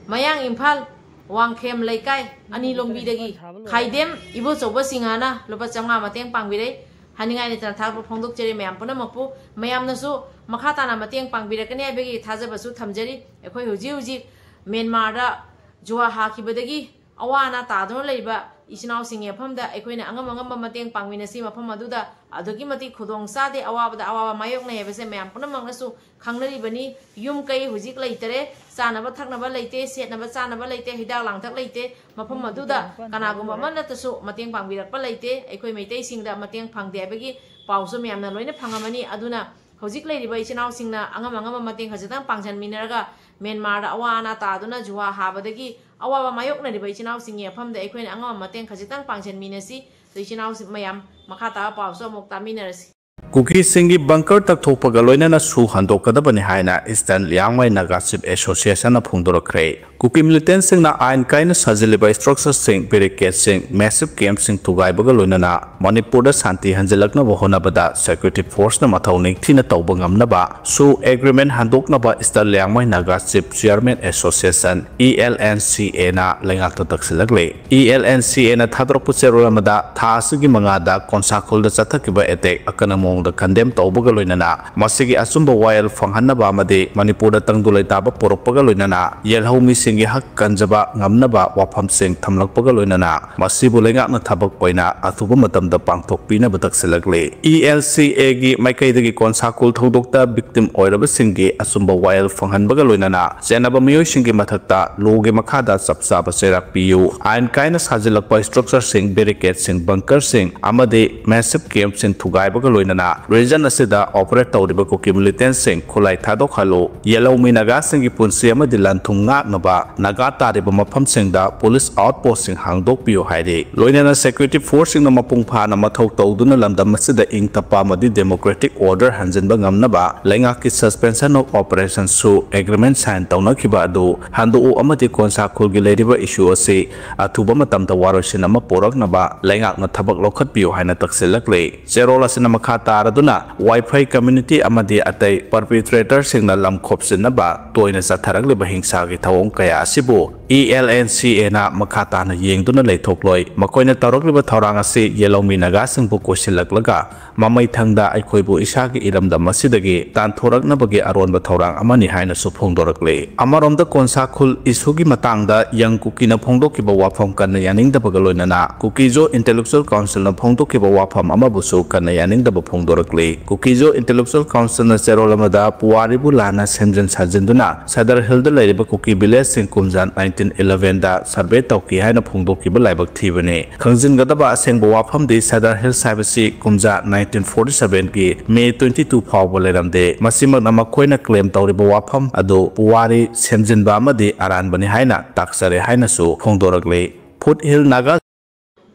ꯃꯌꯥꯡ ꯏꯝꯐꯥꯜ ꯋꯥꯡꯈꯦꯝ ꯂꯩꯀꯥꯏ ꯑꯅꯤ ꯂꯣꯡꯕꯤꯗꯒꯤ ꯈꯥꯏꯗꯦꯝ ꯏꯕꯣꯆꯧꯕ ꯁꯤꯡꯍꯅ ꯂꯨꯄꯥ ꯆꯥꯝꯃꯉꯥ ꯃꯇꯦꯡ ꯄꯥꯡꯕꯤꯔꯩ꯫ ꯍꯥꯏꯅꯤꯡꯉꯥꯏ ꯂꯩꯇꯅ ꯊꯥꯒꯠꯄ ꯐꯣꯡꯗꯣꯛꯆꯔꯤ ꯃꯌꯥꯝ ꯄꯨꯝꯅꯃꯛꯄꯨ꯫ ꯃꯌꯥꯝꯅꯁꯨ ꯃꯈꯥ ꯇꯥꯅ ꯃꯇꯦꯡ ꯄꯥꯡꯕꯤꯔꯛꯀꯅꯤ ꯍꯥꯏꯕꯒꯤ ꯊꯥꯖꯕꯁꯨ ꯊꯝꯖꯔꯤ꯫ ꯑꯩꯈꯣꯏ ꯍꯧꯖꯤꯛ ꯍꯧꯖꯤꯛ ꯃ꯭ꯌꯥꯟꯃꯥꯔꯗ ꯖꯨꯋꯥ ꯍꯥꯈꯤꯕꯗꯒꯤ ꯑꯋꯥ ꯑꯅꯥ ꯇꯥꯗꯨꯅ ꯂꯩꯔꯤꯕ ꯏꯆꯤꯟ ꯏꯅꯥꯎꯁꯤꯡꯒꯤ ꯃꯐꯝꯗ ꯑꯩꯈꯣꯏꯅ ꯑꯉꯝ ꯑꯉꯝꯕ ꯃꯇꯦꯡ ꯄꯥꯡꯃꯤꯟꯅꯁꯤ꯫ ꯃꯐꯝ ꯑꯗꯨꯗ ꯑꯗꯨꯛꯀꯤ ꯃꯇꯤꯛ ꯈꯨꯗꯣꯡ ꯆꯥꯗꯦ, ꯑꯋꯥꯕꯗ ꯑꯋꯥꯕ ꯃꯥꯌꯣꯛꯅꯩ ꯍꯥꯏꯕꯁꯦ ꯃꯌꯥꯝ ꯄꯨꯝꯅꯃꯛꯅꯁꯨ ꯈꯪꯅꯔꯤꯕꯅꯤ꯫ ꯌꯨꯝ ꯀꯩ ꯍꯧꯖꯤꯛ ꯂꯩꯇꯔꯦ, ꯆꯥꯅꯕ ꯊꯛꯅꯕ ꯂꯩꯇꯦ, ꯁꯦꯠꯅꯕ ꯆꯥꯅꯕ ꯂꯩꯇꯦ, ꯍꯤꯗꯥꯛ ꯂꯥꯡꯊꯛ ꯂꯩꯇꯦ꯫ ꯃꯐꯝ ꯑꯗꯨꯗ ꯀꯅꯥꯒꯨꯝꯕ ꯑꯃꯠꯇꯁꯨ ꯃꯇꯦꯡ ꯄꯥꯡꯕꯤꯔꯛꯄ ꯂꯩꯇꯦ꯫ ꯑꯩꯈꯣꯏ ꯃꯩꯇꯩꯁꯤꯡꯗ ꯃꯇꯦꯡ ꯐꯪꯗꯦ ꯍꯥꯏꯕꯒꯤ ꯄꯥꯎꯁꯨ ꯃꯌꯥꯝꯅ ꯂꯣꯏꯅ ꯐꯪꯉꯝꯃꯅꯤ꯫ ꯑꯗꯨꯅ ꯍꯧꯖꯤꯛ ꯂꯩꯔꯤꯕ ꯏꯆꯤꯟ ꯏꯅꯥꯎꯁꯤꯡꯅ ꯑꯉꯝ ꯑꯉꯝꯕ ꯃꯇꯦꯡ ꯈꯖꯤꯛꯇꯪ ꯄꯥꯡꯁꯤꯟꯃꯤꯟꯅꯔꯒ ꯃ꯭ꯌꯥꯟꯃꯥꯔꯗ ꯑꯋꯥ ꯑꯅꯥ ꯇꯥꯗꯨꯅ ꯖꯨꯋꯥ ꯍꯥꯕꯗꯒꯤ ꯑꯋꯥꯕ ꯃꯥꯌꯣꯛꯅꯔꯤꯕ ꯏꯆꯤꯟ ꯏꯅꯥꯎꯁꯤꯡꯒꯤ ꯃꯐꯝꯗ ꯑꯩꯈꯣꯏꯅ ꯑꯉꯝꯕ ꯃꯇꯦꯡ ꯈꯖꯤꯛꯇꯪ ꯄꯥꯡꯁꯤꯟꯃꯤꯟꯅꯁꯤ꯫ ꯑꯗꯣ ꯏꯆꯤꯟ ꯏꯅꯥꯎꯁꯤꯡ ꯃꯌꯥꯝ, ꯃꯈꯥ ꯇꯥꯕ ꯄꯥꯎꯁꯨ ꯑꯃꯨꯛ ꯇꯥꯃꯤꯟꯅꯔꯁꯤ꯫ ꯀꯨꯀꯤꯁꯤꯡꯒꯤ ꯕꯪꯀꯔ ꯇꯛꯊꯣꯛꯄꯒ ꯂꯣꯏꯅꯅ ꯁꯨ ꯍꯟꯗꯣꯛꯀꯗꯕꯅꯤ ꯍꯥꯏꯅ Eastern Liangmai Naga Chief Association ꯅ ꯐꯣꯡꯗꯣꯔꯛꯈ꯭ꯔꯦ꯫ ꯀꯨꯀꯤ ꯃꯤꯂꯤꯇꯦꯟꯁꯤꯡꯅ ꯑꯥꯏꯟ ꯀꯥꯏꯅ ꯁꯥꯖꯤꯜꯂꯤꯕ ꯁ꯭ꯇ꯭ꯔꯛꯆꯔꯁꯤꯡ, ꯕꯦꯔꯤꯀꯦꯗꯁꯤꯡ, ꯃꯦꯁꯤꯚ ꯀꯦꯝꯞꯁꯤꯡ ꯊꯨꯒꯥꯏꯕꯒ ꯂꯣꯏꯅꯅ ꯃꯅꯤꯄꯨꯔꯗ ꯁꯥꯟꯇꯤ ꯍꯟꯖꯤꯜꯂꯛꯅꯕ ꯍꯣꯠꯅꯕꯗ ꯁꯦꯀ꯭ꯌꯨꯔꯤꯇꯤ ꯐꯣꯔꯁꯅ ꯃꯊꯧ ꯅꯤꯡꯊꯤꯅ ꯇꯧꯕ ꯉꯝꯅꯕ ꯁꯨ agreement ꯍꯟꯗꯣꯛꯅꯕ Eastern Liangmai Naga Chief Chairman Association, E L N C A ꯅ ꯂꯩꯉꯥꯛꯇ ꯇꯛꯁꯤꯜꯂꯛꯂꯤ꯫ E L N C A ꯅ ꯊꯥꯗꯣꯔꯛꯄ ꯆꯦꯔꯣꯜ ꯑꯃꯗ ꯊꯥ ꯑꯁꯤꯒꯤ ꯃꯉꯥꯗ ꯀꯣꯟꯁꯥꯈꯣꯜꯗ ꯆꯠꯊꯈꯤꯕ ꯑꯦꯇꯦꯛ ꯑꯀꯟꯕ ꯃꯑꯣꯡꯗ ꯀꯟꯗꯦꯝ ꯇꯧꯕꯒ ꯂꯣꯏꯅꯅ ꯃꯁꯤꯒꯤ ꯑꯆꯨꯝꯕ ꯋꯥꯌꯦꯜ ꯐꯪꯍꯟꯅꯕ ꯑꯃꯗꯤ ꯃꯅꯤꯄꯨꯔꯗ ꯇꯪꯗꯨ ꯂꯩꯇꯥꯕ ꯄꯨꯔꯛꯄꯒ ꯂꯣꯏꯅꯅ ꯌꯦꯜꯍꯧ ꯃꯤꯁꯤꯡꯒꯤ ꯍꯛ ꯀꯟꯖꯕ ꯉꯝꯅꯕ ꯋꯥꯐꯝꯁꯤꯡ ꯊꯝꯂꯛꯄꯒ ꯂꯣꯏꯅꯅ ꯃꯁꯤꯕꯨ ꯂꯩꯉꯥꯛꯅ ꯊꯕꯛ ꯑꯣꯏꯅ ꯑꯊꯨꯕ ꯃꯇꯝꯗ ꯄꯥꯡꯊꯣꯛꯄꯤꯅꯕ ꯇꯛꯁꯤꯜꯂꯛꯂꯤ꯫ E L C Aꯒꯤ ꯃꯥꯏꯀꯩꯗꯒꯤ ꯀꯣꯟꯁꯥꯈꯨꯜ ꯊꯧꯗꯣꯛꯇ victim ꯑꯣꯏꯔꯕꯁꯤꯡꯒꯤ ꯑꯆꯨꯝꯕ ꯋꯥꯌꯦꯜ ꯐꯪꯍꯟꯕꯒ ꯂꯣꯏꯅꯅ ꯆꯦꯟꯅꯕ ꯃꯤꯑꯣꯏꯁꯤꯡꯒꯤ ꯃꯊꯛꯇ lawꯒꯤ ꯃꯈꯥꯗ ꯆꯞ ꯆꯥꯕ ꯆꯩꯔꯥꯛ ꯄꯤꯌꯨ꯫ ꯑꯥꯏꯟ ꯀꯥꯏꯅ ꯁꯥꯖꯤꯜꯂꯛꯄ structureꯁꯤꯡ, barricadeꯁꯤꯡ, bunkerꯁꯤꯡ ꯑꯃꯗꯤ massive campꯁꯤꯡ ꯊꯨꯒꯥꯏꯕꯒ ꯂꯣꯏꯅꯅ region ꯑꯁꯤꯗ operate ꯇꯧꯔꯤꯕ ꯀꯨꯀꯤ militantꯁꯤꯡ ꯈꯨꯠꯂꯥꯏ ꯊꯥꯗꯣꯛꯍꯜꯂꯨ꯫ ꯌꯦꯜꯍꯧꯃꯤ ꯅꯥꯒꯥꯁꯤꯡꯒꯤ ꯄꯨꯟꯁꯤ ꯑꯃꯗꯤ ꯂꯟ ꯊꯨꯝ ꯉꯥꯛꯅꯕ ꯅꯥꯒꯥ ꯇꯥꯔꯤꯕ ꯃꯐꯝꯁꯤꯡꯗ police outpostꯁꯤꯡ ꯍꯥꯡꯗꯣꯛꯄꯤꯌꯨ ꯍꯥꯏꯔꯤ꯫ ꯂꯣꯏꯅꯅ security forceꯁꯤꯡꯅ ꯃꯄꯨꯡ ꯐꯥꯅ ꯃꯊꯧ ꯇꯧꯗꯨꯅ ꯂꯝꯗꯝ ꯑꯁꯤꯗ ꯏꯪ ꯇꯞꯄ ꯑꯃꯗꯤ democratic order ꯍꯟꯖꯤꯟꯕ ꯉꯝꯅꯕ ꯂꯩꯉꯥꯛꯀꯤ suspension of operationꯁꯨ agreement sign ꯇꯧꯅꯈꯤꯕ ꯑꯗꯨ ꯍꯟꯗꯣꯛꯎ ꯑꯃꯗꯤ ꯀꯣꯟꯁꯥꯈꯨꯜꯒꯤ ꯂꯩꯔꯤꯕ issue ꯑꯁꯤ ꯑꯊꯨꯕ ꯃꯇꯝꯗ ꯋꯥꯔꯣꯏꯁꯤꯟ ꯑꯃ ꯄꯨꯔꯛꯅꯕ ꯂꯩꯉꯥꯛꯅ ꯊꯕꯛ ꯂꯧꯈꯠꯄꯤꯌꯨ ꯍꯥꯏꯅ ꯇꯛꯁꯤꯜꯂꯛꯂꯤ꯫ ꯆꯦꯔꯣꯜ ꯑꯁꯤꯅ ꯃꯈꯥ ꯇꯥꯔꯗꯨꯅ ꯋꯥꯏꯐꯩ community ꯑꯃꯗꯤ ꯑꯇꯩ perpetratorꯁꯤꯡꯅ ꯂꯝ ꯈꯣꯞꯆꯤꯟꯅꯕ ꯇꯣꯏꯅ ꯆꯠꯊꯔꯛꯂꯤꯕ ꯍꯤꯡꯁꯥꯒꯤ ꯊꯧꯑꯣꯡ ꯀꯌꯥ ꯑꯁꯤꯕꯨ E L N C Aꯅ ꯃꯈꯥ ꯇꯥꯅ ꯌꯦꯡꯗꯨꯅ ꯂꯩꯊꯣꯛꯂꯣꯏ꯫ ꯃꯈꯣꯏꯅ ꯇꯧꯔꯛꯂꯤꯕ ꯊꯧꯔꯥꯡ ꯑꯁꯤ ꯌꯦꯜꯍꯧꯃꯤ ꯅꯥꯒꯥꯁꯤꯡꯕꯨ ꯀꯣꯏꯁꯤꯜꯂꯛꯂꯒ ꯃꯃꯩꯊꯪꯗ ꯑꯩꯈꯣꯏꯕꯨ ꯏꯁꯥꯒꯤ ꯏꯔꯝꯗꯝ ꯑꯁꯤꯗꯒꯤ ꯇꯥꯟꯊꯣꯔꯛꯅꯕꯒꯤ ꯑꯔꯣꯟꯕ ꯊꯧꯔꯥꯡ ꯑꯃꯅꯤ ꯍꯥꯏꯅꯁꯨ ꯐꯣꯡꯗꯣꯔꯛꯂꯤ꯫ ꯑꯃꯔꯣꯝꯗ ꯀꯣꯟꯁꯥꯈꯨꯜ issueꯒꯤ ꯃꯇꯥꯡꯗ Young Kukiꯅ ꯐꯣꯡꯗꯣꯛꯈꯤꯕ ꯋꯥꯐꯝ ꯀꯟꯅ ꯌꯥꯅꯤꯡꯗꯕꯒ ꯂꯣꯏꯅꯅ Kuki-Zo Intellectual Councilꯅ ꯐꯣꯡꯗꯣꯛꯈꯤꯕ ꯋꯥꯐꯝ ꯑꯃꯕꯨꯁꯨ ꯀꯟꯅ ꯌꯥꯅꯤꯡꯗꯕ ꯐꯣꯡꯗꯣꯔꯛꯂꯤ꯫ Kuki-Zo Intellectual Councilꯅ ꯆꯦꯔꯣꯜ ꯑꯃꯗ ꯄꯨꯋꯥꯔꯤꯕꯨ ꯂꯥꯟꯅ ꯁꯦꯝꯖꯤꯟ ꯁꯥꯖꯤꯟꯗꯨꯅ ꯁꯗꯔ ꯍꯤꯜꯗ ꯂꯩꯔꯤꯕ ꯀꯨꯀꯤ villageꯁꯤꯡ ꯀꯨꯝꯖꯥ nineteen elevenꯗ survey ꯇꯧꯈꯤ ꯍꯥꯏꯅ ꯐꯣꯡꯗꯣꯛꯈꯤꯕ ꯂꯥꯏꯕꯛ ꯊꯤꯕꯅꯤ꯫ ꯈꯪꯖꯤꯟꯒꯗꯕ ꯑꯁꯦꯡꯕ ꯋꯥꯐꯝꯗꯤ ꯁꯗꯔ ꯍꯤꯜꯁ ꯍꯥꯏꯕꯁꯤ ꯀꯨꯝꯖꯥ nineteen forty sevenꯒꯤ May twenty two ꯐꯥꯎꯕ ꯂꯩꯔꯝꯗꯦ꯫ ꯃꯁꯤꯃꯛꯅ ꯃꯈꯣꯏꯅ claim ꯇꯧꯔꯤꯕ ꯋꯥꯐꯝ ꯑꯗꯨ ꯄꯨꯋꯥꯔꯤ ꯁꯦꯝꯖꯤꯟꯕ ꯑꯃꯗꯤ ꯑꯔꯥꯟꯕꯅꯤ ꯍꯥꯏꯅ ꯇꯥꯛꯆꯔꯦ ꯍꯥꯏꯅꯁꯨ ꯐꯣꯡꯗꯣꯔꯛꯂꯤ꯫ Foothill Naga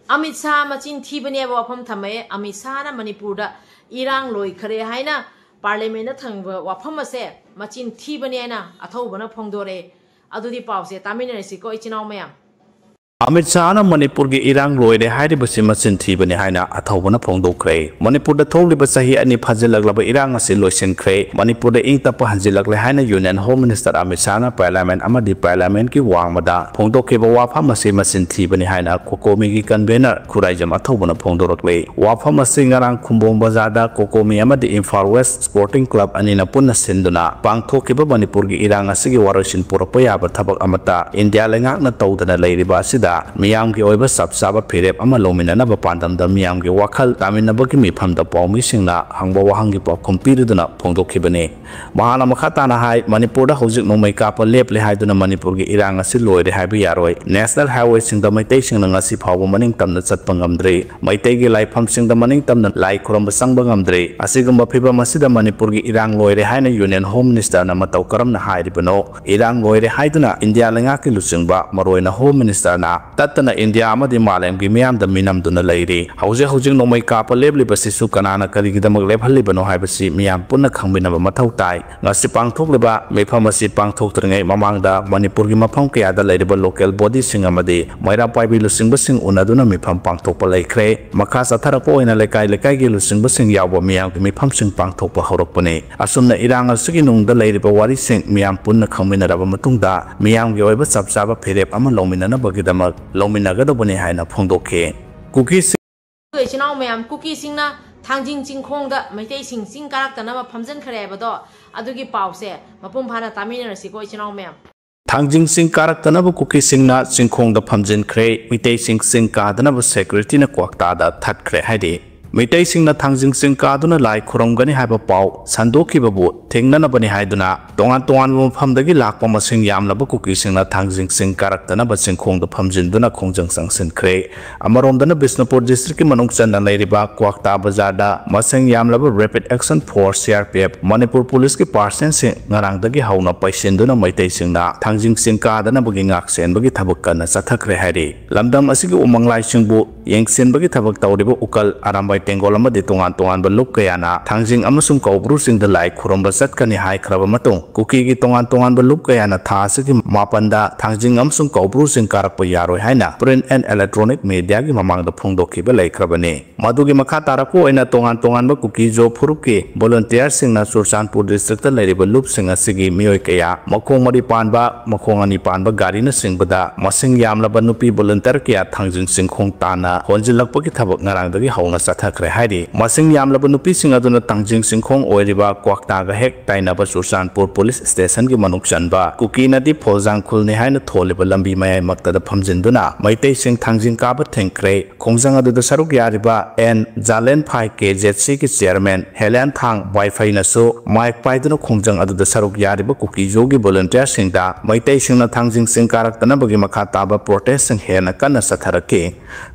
ꯑꯃꯤꯠ ꯁꯥꯍ ꯃꯆꯤꯟ ꯊꯤꯕꯅꯦꯕ ꯋꯥꯐꯝ ꯊꯝꯃꯛꯑꯦ꯫ ꯑꯃꯤꯠ ꯁꯥꯍꯅ ꯃꯅꯤꯄꯨꯔꯗ ꯏꯔꯥꯡ ꯂꯣꯏꯈꯔꯦ ꯍꯥꯏꯅ parliamentꯗ ꯊꯝꯕ ꯋꯥꯐꯝ ꯑꯁꯦ ꯃꯆꯤꯟ ꯊꯤꯕꯅꯦ ꯍꯥꯏꯅ ꯑꯊꯧꯕꯅ ꯐꯣꯡꯗꯣꯔꯛꯑꯦ꯫ ꯑꯗꯨꯗꯤ ꯄꯥꯎꯁꯦ ꯇꯥꯃꯤꯟꯅꯔꯁꯤꯀꯣ, ꯏꯆꯤꯟ ꯏꯅꯥꯎ ꯃꯌꯥꯝ꯫ ꯑꯃꯤꯠ ꯁꯥꯍꯅ ꯃꯅꯤꯄꯨꯔꯒꯤ ꯏꯔꯥꯡ ꯂꯣꯏꯔꯦ ꯍꯥꯏꯔꯤꯕꯁꯤ ꯃꯆꯤꯟ ꯊꯤꯕꯅꯤ ꯍꯥꯏꯅ ꯑꯊꯧꯕꯅ ꯐꯣꯡꯗꯣꯛꯈ꯭ꯔꯦ꯫ ꯃꯅꯤꯄꯨꯔꯗ ꯊꯣꯛꯂꯤꯕ ꯆꯍꯤ ꯑꯅꯤ ꯐꯥꯖꯤꯜꯂꯛꯂꯕ ꯏꯔꯥꯡ ꯑꯁꯤ ꯂꯣꯏꯁꯤꯟꯈ꯭ꯔꯦ, ꯃꯅꯤꯄꯨꯔꯗ ꯏꯪ ꯇꯞꯄ ꯍꯟꯖꯤꯜꯂꯛꯂꯦ ꯍꯥꯏꯅ Union Home Minister Amit ꯁꯥꯍꯅ Parliament ꯑꯃꯗꯤ Parliamentꯀꯤ ꯋꯥꯡꯃꯗ ꯐꯣꯡꯗꯣꯛꯈꯤꯕ ꯋꯥꯐꯝ ꯑꯁꯤ ꯃꯆꯤꯟ ꯊꯤꯕꯅꯤ ꯍꯥꯏꯅ COCOMIꯒꯤ convener ꯈꯨꯔꯥꯏꯖꯝ ꯑꯊꯧꯕꯅ ꯐꯣꯡꯗꯣꯔꯛꯂꯤ꯫ ꯋꯥꯐꯝ ꯑꯁꯤ ꯉꯔꯥꯡ ꯈꯨꯝꯕꯣꯡ ꯕꯖꯥꯔꯗ COCOMI ꯑꯃꯗꯤ Imphal West Sporting Club ꯑꯅꯤꯅ ꯄꯨꯟꯅ ꯁꯤꯟꯗꯨꯅ ꯄꯥꯡꯊꯣꯛꯈꯤꯕ ꯃꯅꯤꯄꯨꯔꯒꯤ ꯏꯔꯥꯡ ꯑꯁꯤꯒꯤ ꯋꯥꯔꯣꯏꯁꯤꯟ ꯄꯨꯔꯛꯄ ꯌꯥꯕ ꯊꯕꯛ ꯑꯃꯠꯇ ꯏꯟꯗꯤꯌꯥ ꯂꯩꯉꯥꯛꯅ ꯇꯧꯗꯅ ꯂꯩꯔꯤꯕ ꯑꯁꯤꯗ ꯃꯤꯌꯥꯝꯒꯤ ꯑꯣꯏꯕ ꯆꯞ ꯆꯥꯕ ꯐꯤꯔꯦꯞ ꯑꯃ ꯂꯧꯃꯤꯟꯅꯅꯕ ꯄꯥꯟꯗꯝꯗ ꯃꯤꯌꯥꯝꯒꯤ ꯋꯥꯈꯜ ꯇꯥꯃꯤꯟꯅꯕꯒꯤ ꯃꯤꯐꯝꯗ ꯄꯥꯎꯃꯤꯁꯤꯡꯅ ꯍꯪꯕ ꯋꯥꯍꯪꯒꯤ ꯄꯥꯎꯈꯨꯝ ꯄꯤꯔꯗꯨꯅ ꯐꯣꯡꯗꯣꯛꯈꯤꯕꯅꯤ꯫ ꯃꯍꯥꯛꯅ ꯃꯈꯥ ꯇꯥꯅ ꯍꯥꯏ, ꯃꯅꯤꯄꯨꯔꯗ ꯍꯧꯖꯤꯛ ꯅꯣꯡꯃꯩ ꯀꯥꯞꯄ ꯂꯦꯞꯂꯦ ꯍꯥꯏꯗꯨꯅ ꯃꯅꯤꯄꯨꯔꯒꯤ ꯏꯔꯥꯡ ꯑꯁꯤ ꯂꯣꯏꯔꯦ ꯍꯥꯏꯕ ꯌꯥꯔꯣꯏ꯫ National Highwayꯁꯤꯡꯗ ꯃꯩꯇꯩꯁꯤꯡꯅ ꯉꯁꯤ ꯐꯥꯎꯕ ꯃꯅꯤꯡ ꯇꯝꯅ ꯆꯠꯄ ꯉꯝꯗ꯭ꯔꯤ꯫ ꯃꯩꯇꯩꯒꯤ ꯂꯥꯏꯐꯝꯁꯤꯡꯗ ꯃꯅꯤꯡ ꯇꯝꯅ ꯂꯥꯏ ꯈꯨꯔꯨꯝꯕ ꯆꯪꯕ ꯉꯝꯗ꯭ꯔꯤ꯫ ꯑꯁꯤꯒꯨꯝꯕ ꯐꯤꯕꯝ ꯑꯁꯤꯗ ꯃꯅꯤꯄꯨꯔꯒꯤ ꯏꯔꯥꯡ ꯂꯣꯏꯔꯦ ꯍꯥꯏꯅ Union Home Ministerꯅ ꯃꯇꯧ ꯀꯔꯝꯅ ꯍꯥꯏꯔꯤꯕꯅꯣ? ꯏꯔꯥꯡ ꯂꯣꯏꯔꯦ ꯍꯥꯏꯗꯨꯅ ꯏꯟꯗꯤꯌꯥ ꯂꯩꯉꯥꯛꯀꯤ ꯂꯨꯆꯤꯡꯕ, ꯃꯔꯨꯑꯣꯏꯅ Home Ministerꯅ ꯇꯠꯇꯅ ꯏꯟꯗꯤꯌꯥ ꯑꯃꯗꯤ ꯃꯥꯂꯦꯝꯒꯤ ꯃꯤꯌꯥꯝꯗ ꯃꯤꯅꯝꯗꯨꯅ ꯂꯩꯔꯤ꯫ ꯍꯧꯖꯤꯛ ꯍꯧꯖꯤꯛ ꯅꯣꯡꯃꯩ ꯀꯥꯞꯄ ꯂꯦꯞꯂꯤꯕꯁꯤꯁꯨ ꯀꯅꯥꯅ ꯀꯔꯤꯒꯤꯗꯃꯛ ꯂꯦꯞꯍꯜꯂꯤꯕꯅꯣ ꯍꯥꯏꯕꯁꯤ ꯃꯤꯌꯥꯝ ꯄꯨꯟꯅ ꯈꯪꯃꯤꯟꯅꯕ ꯃꯊꯧ ꯇꯥꯏ꯫ ꯉꯁꯤ ꯄꯥꯡꯊꯣꯛꯂꯤꯕ ꯃꯤꯐꯝ ꯑꯁꯤ ꯄꯥꯡꯊꯣꯛꯇ꯭ꯔꯤꯉꯩ ꯃꯃꯥꯡꯗ ꯃꯅꯤꯄꯨꯔꯒꯤ ꯃꯐꯝ ꯀꯌꯥꯗ ꯂꯩꯔꯤꯕ local bodyꯁꯤꯡ ꯑꯃꯗꯤ ꯃꯩꯔꯥ ꯄꯥꯏꯕꯤ ꯂꯨꯆꯤꯡꯕꯁꯤꯡ ꯎꯅꯗꯨꯅ ꯃꯤꯐꯝ ꯄꯥꯡꯊꯣꯛꯄ ꯂꯩꯈ꯭ꯔꯦ꯫ ꯃꯈꯥ ꯆꯠꯊꯔꯛꯄ ꯑꯣꯏꯅ ꯂꯩꯀꯥꯏ ꯂꯩꯀꯥꯏꯒꯤ ꯂꯨꯆꯤꯡꯕꯁꯤꯡ ꯌꯥꯎꯕ ꯃꯤꯌꯥꯝꯒꯤ ꯃꯤꯐꯝꯁꯤꯡ ꯄꯥꯡꯊꯣꯛꯄ ꯍꯧꯔꯛꯄꯅꯤ꯫ ꯑꯁꯨꯝꯅ ꯏꯔꯥꯡ ꯑꯁꯤꯒꯤ ꯅꯨꯡꯗ ꯂꯩꯔꯤꯕ ꯋꯥꯔꯤꯁꯤꯡ ꯃꯤꯌꯥꯝ ꯄꯨꯟꯅ ꯈꯪꯃꯤꯟꯅꯔꯕ ꯃꯇꯨꯡꯗ ꯃꯤꯌꯥꯝꯒꯤ ꯑꯣꯏꯕ ꯆꯞ ꯆꯥꯕ ꯐꯤꯔꯦꯞ ꯑꯃ ꯂꯧꯃꯤꯟꯅꯅꯕꯒꯤꯗꯃꯛ ꯂꯧꯃꯤꯟꯅꯒꯗꯧꯕꯅꯤ ꯍꯥꯏꯅ ꯐꯣꯡꯗꯣꯛꯈꯤ꯫ ꯀꯨꯀꯤꯁꯤꯡ ꯑꯗꯨꯒ ꯏꯆꯤꯟ ꯏꯅꯥꯎ ꯃꯌꯥꯝ, ꯀꯨꯀꯤꯁꯤꯡꯅ ꯊꯥꯡꯖꯤꯡ ꯆꯤꯡꯈꯣꯡꯗ ꯃꯩꯇꯩꯁꯤꯡ ꯆꯤꯡ ꯀꯥꯔꯛꯇꯅꯕ ꯐꯝꯖꯤꯟꯈ꯭ꯔꯦ ꯍꯥꯏꯕꯗꯣ, ꯑꯗꯨꯒꯤ ꯄꯥꯎꯁꯦ ꯃꯄꯨꯡ ꯐꯥꯅ ꯇꯥꯃꯤꯟꯅꯔꯁꯤꯀꯣ ꯏꯆꯤꯟ ꯏꯅꯥꯎ ꯃꯌꯥꯝ꯫ ꯊꯥꯡꯖꯤꯡ ꯆꯤꯡ ꯀꯥꯔꯛꯇꯅꯕ ꯀꯨꯀꯤꯁꯤꯡꯅ ꯆꯤꯡꯈꯣꯡꯗ ꯐꯝꯖꯤꯟꯈ꯭ꯔꯦ꯫ ꯃꯩꯇꯩꯁꯤꯡ ꯆꯤꯡ ꯀꯥꯗꯅꯕ securityꯅ ꯀ꯭ꯋꯥꯛꯇꯥꯗ ꯊꯠꯈ꯭ꯔꯦ ꯍꯥꯏꯔꯤ꯫ ꯃꯩꯇꯩꯁꯤꯡꯅ ꯊꯥꯡꯖꯤꯡ ꯆꯤꯡ ꯀꯥꯗꯨꯅ ꯂꯥꯏ ꯈꯨꯔꯨꯝꯒꯅꯤ ꯍꯥꯏꯕ ꯄꯥꯎ ꯁꯟꯗꯣꯛꯈꯤꯕꯕꯨ ꯊꯤꯡꯅꯅꯕꯅꯤ ꯍꯥꯏꯗꯨꯅ ꯇꯣꯉꯥꯟ ꯇꯣꯉꯥꯟꯕ ꯃꯐꯝꯗꯒꯤ ꯂꯥꯛꯄ ꯃꯁꯤꯡ ꯌꯥꯝꯂꯕ ꯀꯨꯀꯤꯁꯤꯡꯅ ꯊꯥꯡꯖꯤꯡ ꯆꯤꯡ ꯀꯥꯔꯛꯇꯅꯕ ꯆꯤꯡꯈꯣꯡꯗ ꯐꯝꯖꯤꯟꯗꯨꯅ ꯈꯣꯡꯖꯪ ꯆꯪꯁꯤꯟꯈ꯭ꯔꯦ꯫ ꯑꯃꯔꯣꯝꯗꯅ ꯕꯤꯁꯅꯨꯄꯨꯔ districtꯀꯤ ꯃꯅꯨꯡ ꯆꯟꯅ ꯂꯩꯔꯤꯕ ꯀ꯭ꯋꯥꯛꯇꯥ ꯕꯖꯥꯔꯗ ꯃꯁꯤꯡ ꯌꯥꯝꯂꯕ Rapid Action Force, C R P F, Manipur ꯄꯨꯂꯤꯁꯀꯤ personnelꯁꯤꯡ ꯉꯔꯥꯡꯗꯒꯤ ꯍꯧꯅ ꯄꯩꯁꯤꯟꯗꯨꯅ ꯃꯩꯇꯩꯁꯤꯡꯅ ꯊꯥꯡꯖꯤꯡ ꯆꯤꯡ ꯀꯥꯗꯅꯕꯒꯤ ꯉꯥꯛ ꯁꯦꯟꯕꯒꯤ ꯊꯕꯛ ꯀꯟꯅ ꯆꯠꯊꯈ꯭ꯔꯦ ꯍꯥꯏꯔꯤ꯫ ꯂꯝꯗꯝ ꯑꯁꯤꯒꯤ ꯎꯃꯪ ꯂꯥꯏꯁꯤꯡꯕꯨ ꯌꯦꯡꯁꯤꯟꯕꯒꯤ ꯊꯕꯛ ꯇꯧꯔꯤꯕ ꯎꯀꯜ, ꯑꯔꯥꯝꯕꯥꯏ ꯇꯦꯡꯒꯣꯜ ꯑꯃꯗꯤ ꯇꯣꯉꯥꯟ ꯇꯣꯉꯥꯟꯕ ꯂꯨꯞ ꯀꯌꯥꯅ ꯊꯥꯡꯖꯤꯡ ꯑꯃꯁꯨꯡ ꯀꯧꯕ꯭ꯔꯨ ꯆꯤꯡꯗ ꯂꯥꯏ ꯈꯨꯔꯨꯝꯕ ꯆꯠꯀꯅꯤ ꯍꯥꯏꯈ꯭ꯔꯕ ꯃꯇꯨꯡ, ꯀꯨꯀꯤꯒꯤ ꯇꯣꯉꯥꯟ ꯇꯣꯉꯥꯟꯕ ꯂꯨꯞ ꯀꯌꯥꯅ ꯊꯥ ꯑꯁꯤꯒꯤ ꯃꯥꯄꯟꯗ ꯊꯥꯡꯖꯤꯡ ꯑꯃꯁꯨꯡ ꯀꯧꯕ꯭ꯔꯨ ꯆꯤꯡ ꯀꯥꯔꯛꯄ ꯌꯥꯔꯣꯏ ꯍꯥꯏꯅ Print and Electronic Mediaꯒꯤ ꯃꯃꯥꯡꯗ ꯐꯣꯡꯗꯣꯛꯈꯤꯕ ꯂꯩꯈ꯭ꯔꯕꯅꯤ꯫ ꯃꯗꯨꯒꯤ ꯃꯈꯥ ꯇꯥꯔꯛꯄ ꯑꯣꯏꯅ ꯇꯣꯉꯥꯟ ꯇꯣꯉꯥꯟꯕ ꯀꯨꯀꯤ ꯖꯣ ꯐꯨꯔꯨꯞꯀꯤ volunteerꯁꯤꯡꯅ ꯆꯨꯔꯆꯥꯟꯄꯨꯔ districtꯇ ꯂꯩꯔꯤꯕ ꯂꯨꯞꯁꯤꯡ ꯑꯁꯤꯒꯤ ꯃꯤꯑꯣꯏ ꯀꯌꯥ ꯃꯈꯣꯡ ꯃꯔꯤ ꯄꯥꯟꯕ, ꯃꯈꯣꯡ ꯑꯅꯤ ꯄꯥꯟꯕ ꯒꯥꯔꯤꯅꯆꯤꯡꯕꯗ ꯃꯁꯤꯡ ꯌꯥꯝꯂꯕ ꯅꯨꯄꯤ volunteer ꯀꯌꯥ ꯊꯥꯡꯖꯤꯡ ꯆꯤꯡꯈꯣꯡ ꯇꯥꯟꯅ ꯍꯣꯟꯖꯤꯜꯂꯛꯄꯒꯤ ꯊꯕꯛ ꯉꯔꯥꯡꯗꯒꯤ ꯍꯧꯅ ꯆꯠꯊꯈ꯭ꯔꯦ ꯍꯥꯏꯔꯤ꯫ ꯃꯁꯤꯡ ꯌꯥꯝꯂꯕ ꯅꯨꯄꯤꯁꯤꯡ ꯑꯗꯨꯅ ꯊꯥꯡꯖꯤꯡ ꯆꯤꯡꯈꯣꯡ ꯑꯣꯏꯔꯤꯕ ꯀ꯭ꯋꯥꯛꯇꯥꯒ ꯍꯦꯛ ꯇꯥꯏꯅꯕ ꯆꯨꯔꯆꯥꯟꯄꯨꯔ police stationꯒꯤ ꯃꯅꯨꯡ ꯆꯟꯕ ꯀꯨꯀꯤ ꯅꯠꯇꯦ ꯐꯣꯜꯖꯥꯡ ꯈꯨꯜꯅꯤ ꯍꯥꯏꯅ ꯊꯣꯜꯂꯤꯕ ꯂꯝꯕꯤ ꯃꯌꯥꯏꯃꯛꯇꯗ ꯐꯝꯖꯤꯟꯗꯨꯅ ꯃꯩꯇꯩꯁꯤꯡ ꯊꯥꯡꯖꯤꯡ ꯀꯥꯕ ꯊꯤꯡꯈ꯭ꯔꯦ꯫ ꯈꯣꯡꯖꯪ ꯑꯗꯨꯗ ꯁꯔꯨꯛ ꯌꯥꯔꯤꯕ ꯑꯦꯟ ꯖꯥꯂꯦꯟꯐꯥꯏ ꯀꯦ ꯖꯦꯠ ꯁꯤꯒꯤ chairman ꯍꯦꯂꯦꯟ ꯊꯥꯡ ꯋꯥꯏꯐꯩꯅꯁꯨ mic ꯄꯥꯏꯗꯨꯅ ꯈꯣꯡꯖꯪ ꯑꯗꯨꯗ ꯁꯔꯨꯛ ꯌꯥꯔꯤꯕ ꯀꯨꯀꯤ ꯖꯣꯒꯤ volunteerꯁꯤꯡꯗ ꯃꯩꯇꯩꯁꯤꯡꯅ ꯊꯥꯡꯖꯤꯡ ꯆꯤꯡ ꯀꯥꯔꯛꯇꯅꯕꯒꯤ ꯃꯈꯥ ꯇꯥꯕ protestꯁꯤꯡ ꯍꯦꯟꯅ ꯀꯟꯅ ꯆꯠꯊꯔꯛꯈꯤ꯫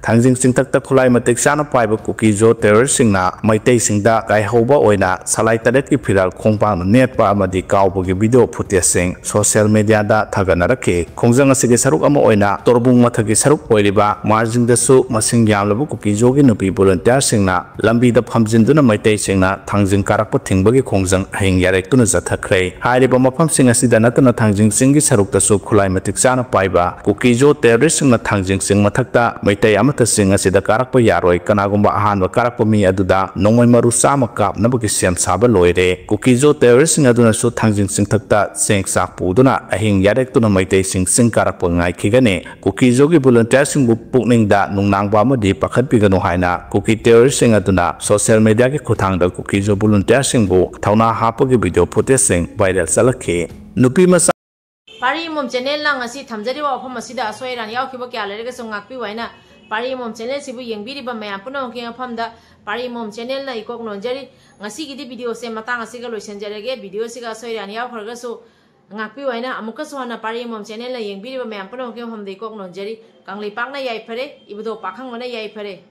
ꯊꯥꯡꯖꯤꯡ ꯆꯤꯡꯊꯛꯇ ꯈꯨꯠꯂꯥꯏ ꯃꯇꯤꯛ ꯆꯥꯅ ꯄꯥꯏꯕ ꯀꯨꯀꯤ ꯖꯣ terroristꯁꯤꯡꯅ ꯃꯩꯇꯩꯁꯤꯡꯗ ꯀꯥꯏꯍꯧꯕ ꯑꯣꯏꯅ ꯁꯂꯥꯏ ꯇꯔꯦꯠꯀꯤ ꯐꯤꯔꯥꯜ ꯈꯣꯡꯄꯥꯛꯅ ꯅꯦꯠꯄ ꯑꯃꯗꯤ ꯀꯥꯎꯕꯒꯤ video footageꯁꯤꯡ social mediaꯗ ꯊꯥꯒꯠꯅꯔꯛꯈꯤ꯫ ꯈꯣꯡꯖꯪ ꯑꯁꯤꯒꯤ ꯁꯔꯨꯛ ꯑꯃ ꯑꯣꯏꯅ ꯇꯣꯔꯕꯨꯡ ꯃꯊꯛꯀꯤ ꯁꯔꯨꯛ ꯑꯣꯏꯔꯤꯕ ꯃꯥꯔꯖꯤꯡꯗꯁꯨ ꯃꯁꯤꯡ ꯌꯥꯝꯂꯕ ꯀꯨꯀꯤ ꯖꯣꯒꯤ ꯅꯨꯄꯤ volunteerꯁꯤꯡꯅ ꯂꯝꯕꯤꯗ ꯐꯝꯖꯤꯟꯗꯨꯅ ꯃꯩꯇꯩꯁꯤꯡꯅ ꯊꯥꯡꯖꯤꯡ ꯀꯥꯔꯛꯄ ꯊꯤꯡꯕꯒꯤ ꯈꯣꯡꯖꯪ ꯑꯍꯤꯡ ꯌꯥꯔꯦꯛꯇꯨꯅ ꯆꯠꯊꯈ꯭ꯔꯦ꯫ ꯍꯥꯏꯔꯤꯕ ꯃꯐꯝꯁꯤꯡ ꯑꯁꯤꯗ ꯅꯠꯇꯅ ꯊꯥꯡꯖꯤꯡ ꯆꯤꯡꯒꯤ ꯁꯔꯨꯛꯇꯁꯨ ꯈꯨꯠꯂꯥꯏ ꯃꯇꯤꯛ ꯆꯥꯅ ꯄꯥꯏꯕ ꯀꯨꯀꯤ ꯖꯣ terroristꯁꯤꯡꯅ ꯊꯥꯡꯖꯤꯡ ꯆꯤꯡ ꯃꯊꯛꯇ ꯃꯩꯇꯩ ꯑꯃꯠꯇ ꯆꯤꯡ ꯑꯁꯤꯗ ꯀꯥꯔꯛꯄ ꯌꯥꯔꯣꯏ, ꯀꯅꯥꯒꯨꯝꯕ ꯑꯍꯥꯟꯕ ꯀꯥꯔꯛꯄ ꯃꯤ ꯑꯗꯨꯗ ꯅꯣꯡꯃꯩ ꯃꯔꯨ ꯆꯥꯝꯃ ꯀꯥꯞꯅꯕꯒꯤ ꯁꯦꯝ ꯁꯥꯕ ꯂꯣꯏꯔꯦ꯫ ꯀꯨꯀꯤ ꯖꯣ terroristꯁꯤꯡ ꯑꯗꯨꯅꯁꯨ ꯊꯥꯡꯖꯤꯡ ꯆꯤꯡꯊꯛꯇ ꯆꯦꯡ ꯆꯥꯛ ꯄꯨꯗꯨꯅ ꯑꯍꯤꯡ ꯌꯥꯔꯦꯛꯇꯨꯅ ꯃꯩꯇꯩꯁꯤꯡ ꯆꯤꯡ ꯀꯥꯔꯛꯄ ꯉꯥꯏꯈꯤꯒꯅꯤ꯫ ꯀꯨꯀꯤ ꯖꯣꯒꯤ volunteerꯁꯤꯡꯕꯨ ꯄꯨꯛꯅꯤꯡꯗ ꯅꯨꯡꯅꯥꯡꯕ ꯑꯃꯗꯤ ꯄꯥꯈꯠꯄꯤꯒꯅꯨ ꯍꯥꯏꯅ ꯀꯨꯀꯤ terroristꯁꯤꯡ ꯑꯗꯨꯅ social mediaꯒꯤ ꯈꯨꯠꯊꯥꯡꯗ ꯀꯨꯀꯤ ꯖꯣ volunteerꯁꯤꯡꯕꯨ ꯊꯧꯅꯥ ꯍꯥꯞꯄꯒꯤ video footageꯁꯤꯡ viral ꯆꯠꯂꯛꯈꯤ꯫ ꯅꯨꯄꯤ ꯃꯆꯥ ꯄꯥꯔꯤ ꯏꯃꯣꯝ channelꯅ ꯉꯁꯤ ꯊꯝꯖꯔꯤꯕ ꯋꯥꯐꯝ ꯑꯁꯤꯗ ꯑꯁꯣꯏ ꯑꯔꯥꯟ ꯌꯥꯎꯈꯤꯕ ꯀꯌꯥ ꯂꯩꯔꯒꯁꯨ ꯉꯥꯛꯄꯤꯌꯨ ꯍꯥꯏꯅ ꯄꯥꯔꯤ ꯏꯃꯣꯝ channelꯁꯤꯕꯨ ꯌꯦꯡꯕꯤꯔꯤꯕ ꯃꯌꯥꯝ ꯄꯨꯝꯅꯃꯛꯀꯤ ꯃꯐꯝꯗ ꯄꯥꯔꯤ ꯏꯃꯣꯝ channelꯅ ꯏꯀꯣꯛ ꯅꯣꯟꯖꯔꯤ꯫ ꯉꯁꯤꯒꯤꯗꯤ videoꯁꯦ ꯃꯇꯥꯡ ꯑꯁꯤꯒ ꯂꯣꯏꯁꯤꯟꯖꯔꯒꯦ꯫ Videoꯁꯤꯒ ꯑꯁꯣꯏ ꯑꯔꯥꯟ ꯌꯥꯎꯈ꯭ꯔꯒꯁꯨ ꯉꯥꯛꯄꯤꯌꯨ ꯍꯥꯏꯅ ꯑꯃꯨꯛꯀꯁꯨ ꯍꯟꯅ ꯄꯥꯔꯤ ꯏꯃꯣꯝ channelꯅ ꯌꯦꯡꯕꯤꯔꯤꯕ ꯃꯌꯥꯝ ꯄꯨꯝꯅꯃꯛꯀꯤ ꯃꯐꯝꯗ ꯏꯀꯣꯛ ꯅꯣꯟꯖꯔꯤ꯫ ꯀꯪꯂꯩꯄꯥꯛꯅ ꯌꯥꯏꯐꯔꯦ, ꯏꯕꯨꯙꯧ ꯄꯥꯈꯪꯕꯅ ꯌꯥꯏꯐꯔꯦ꯫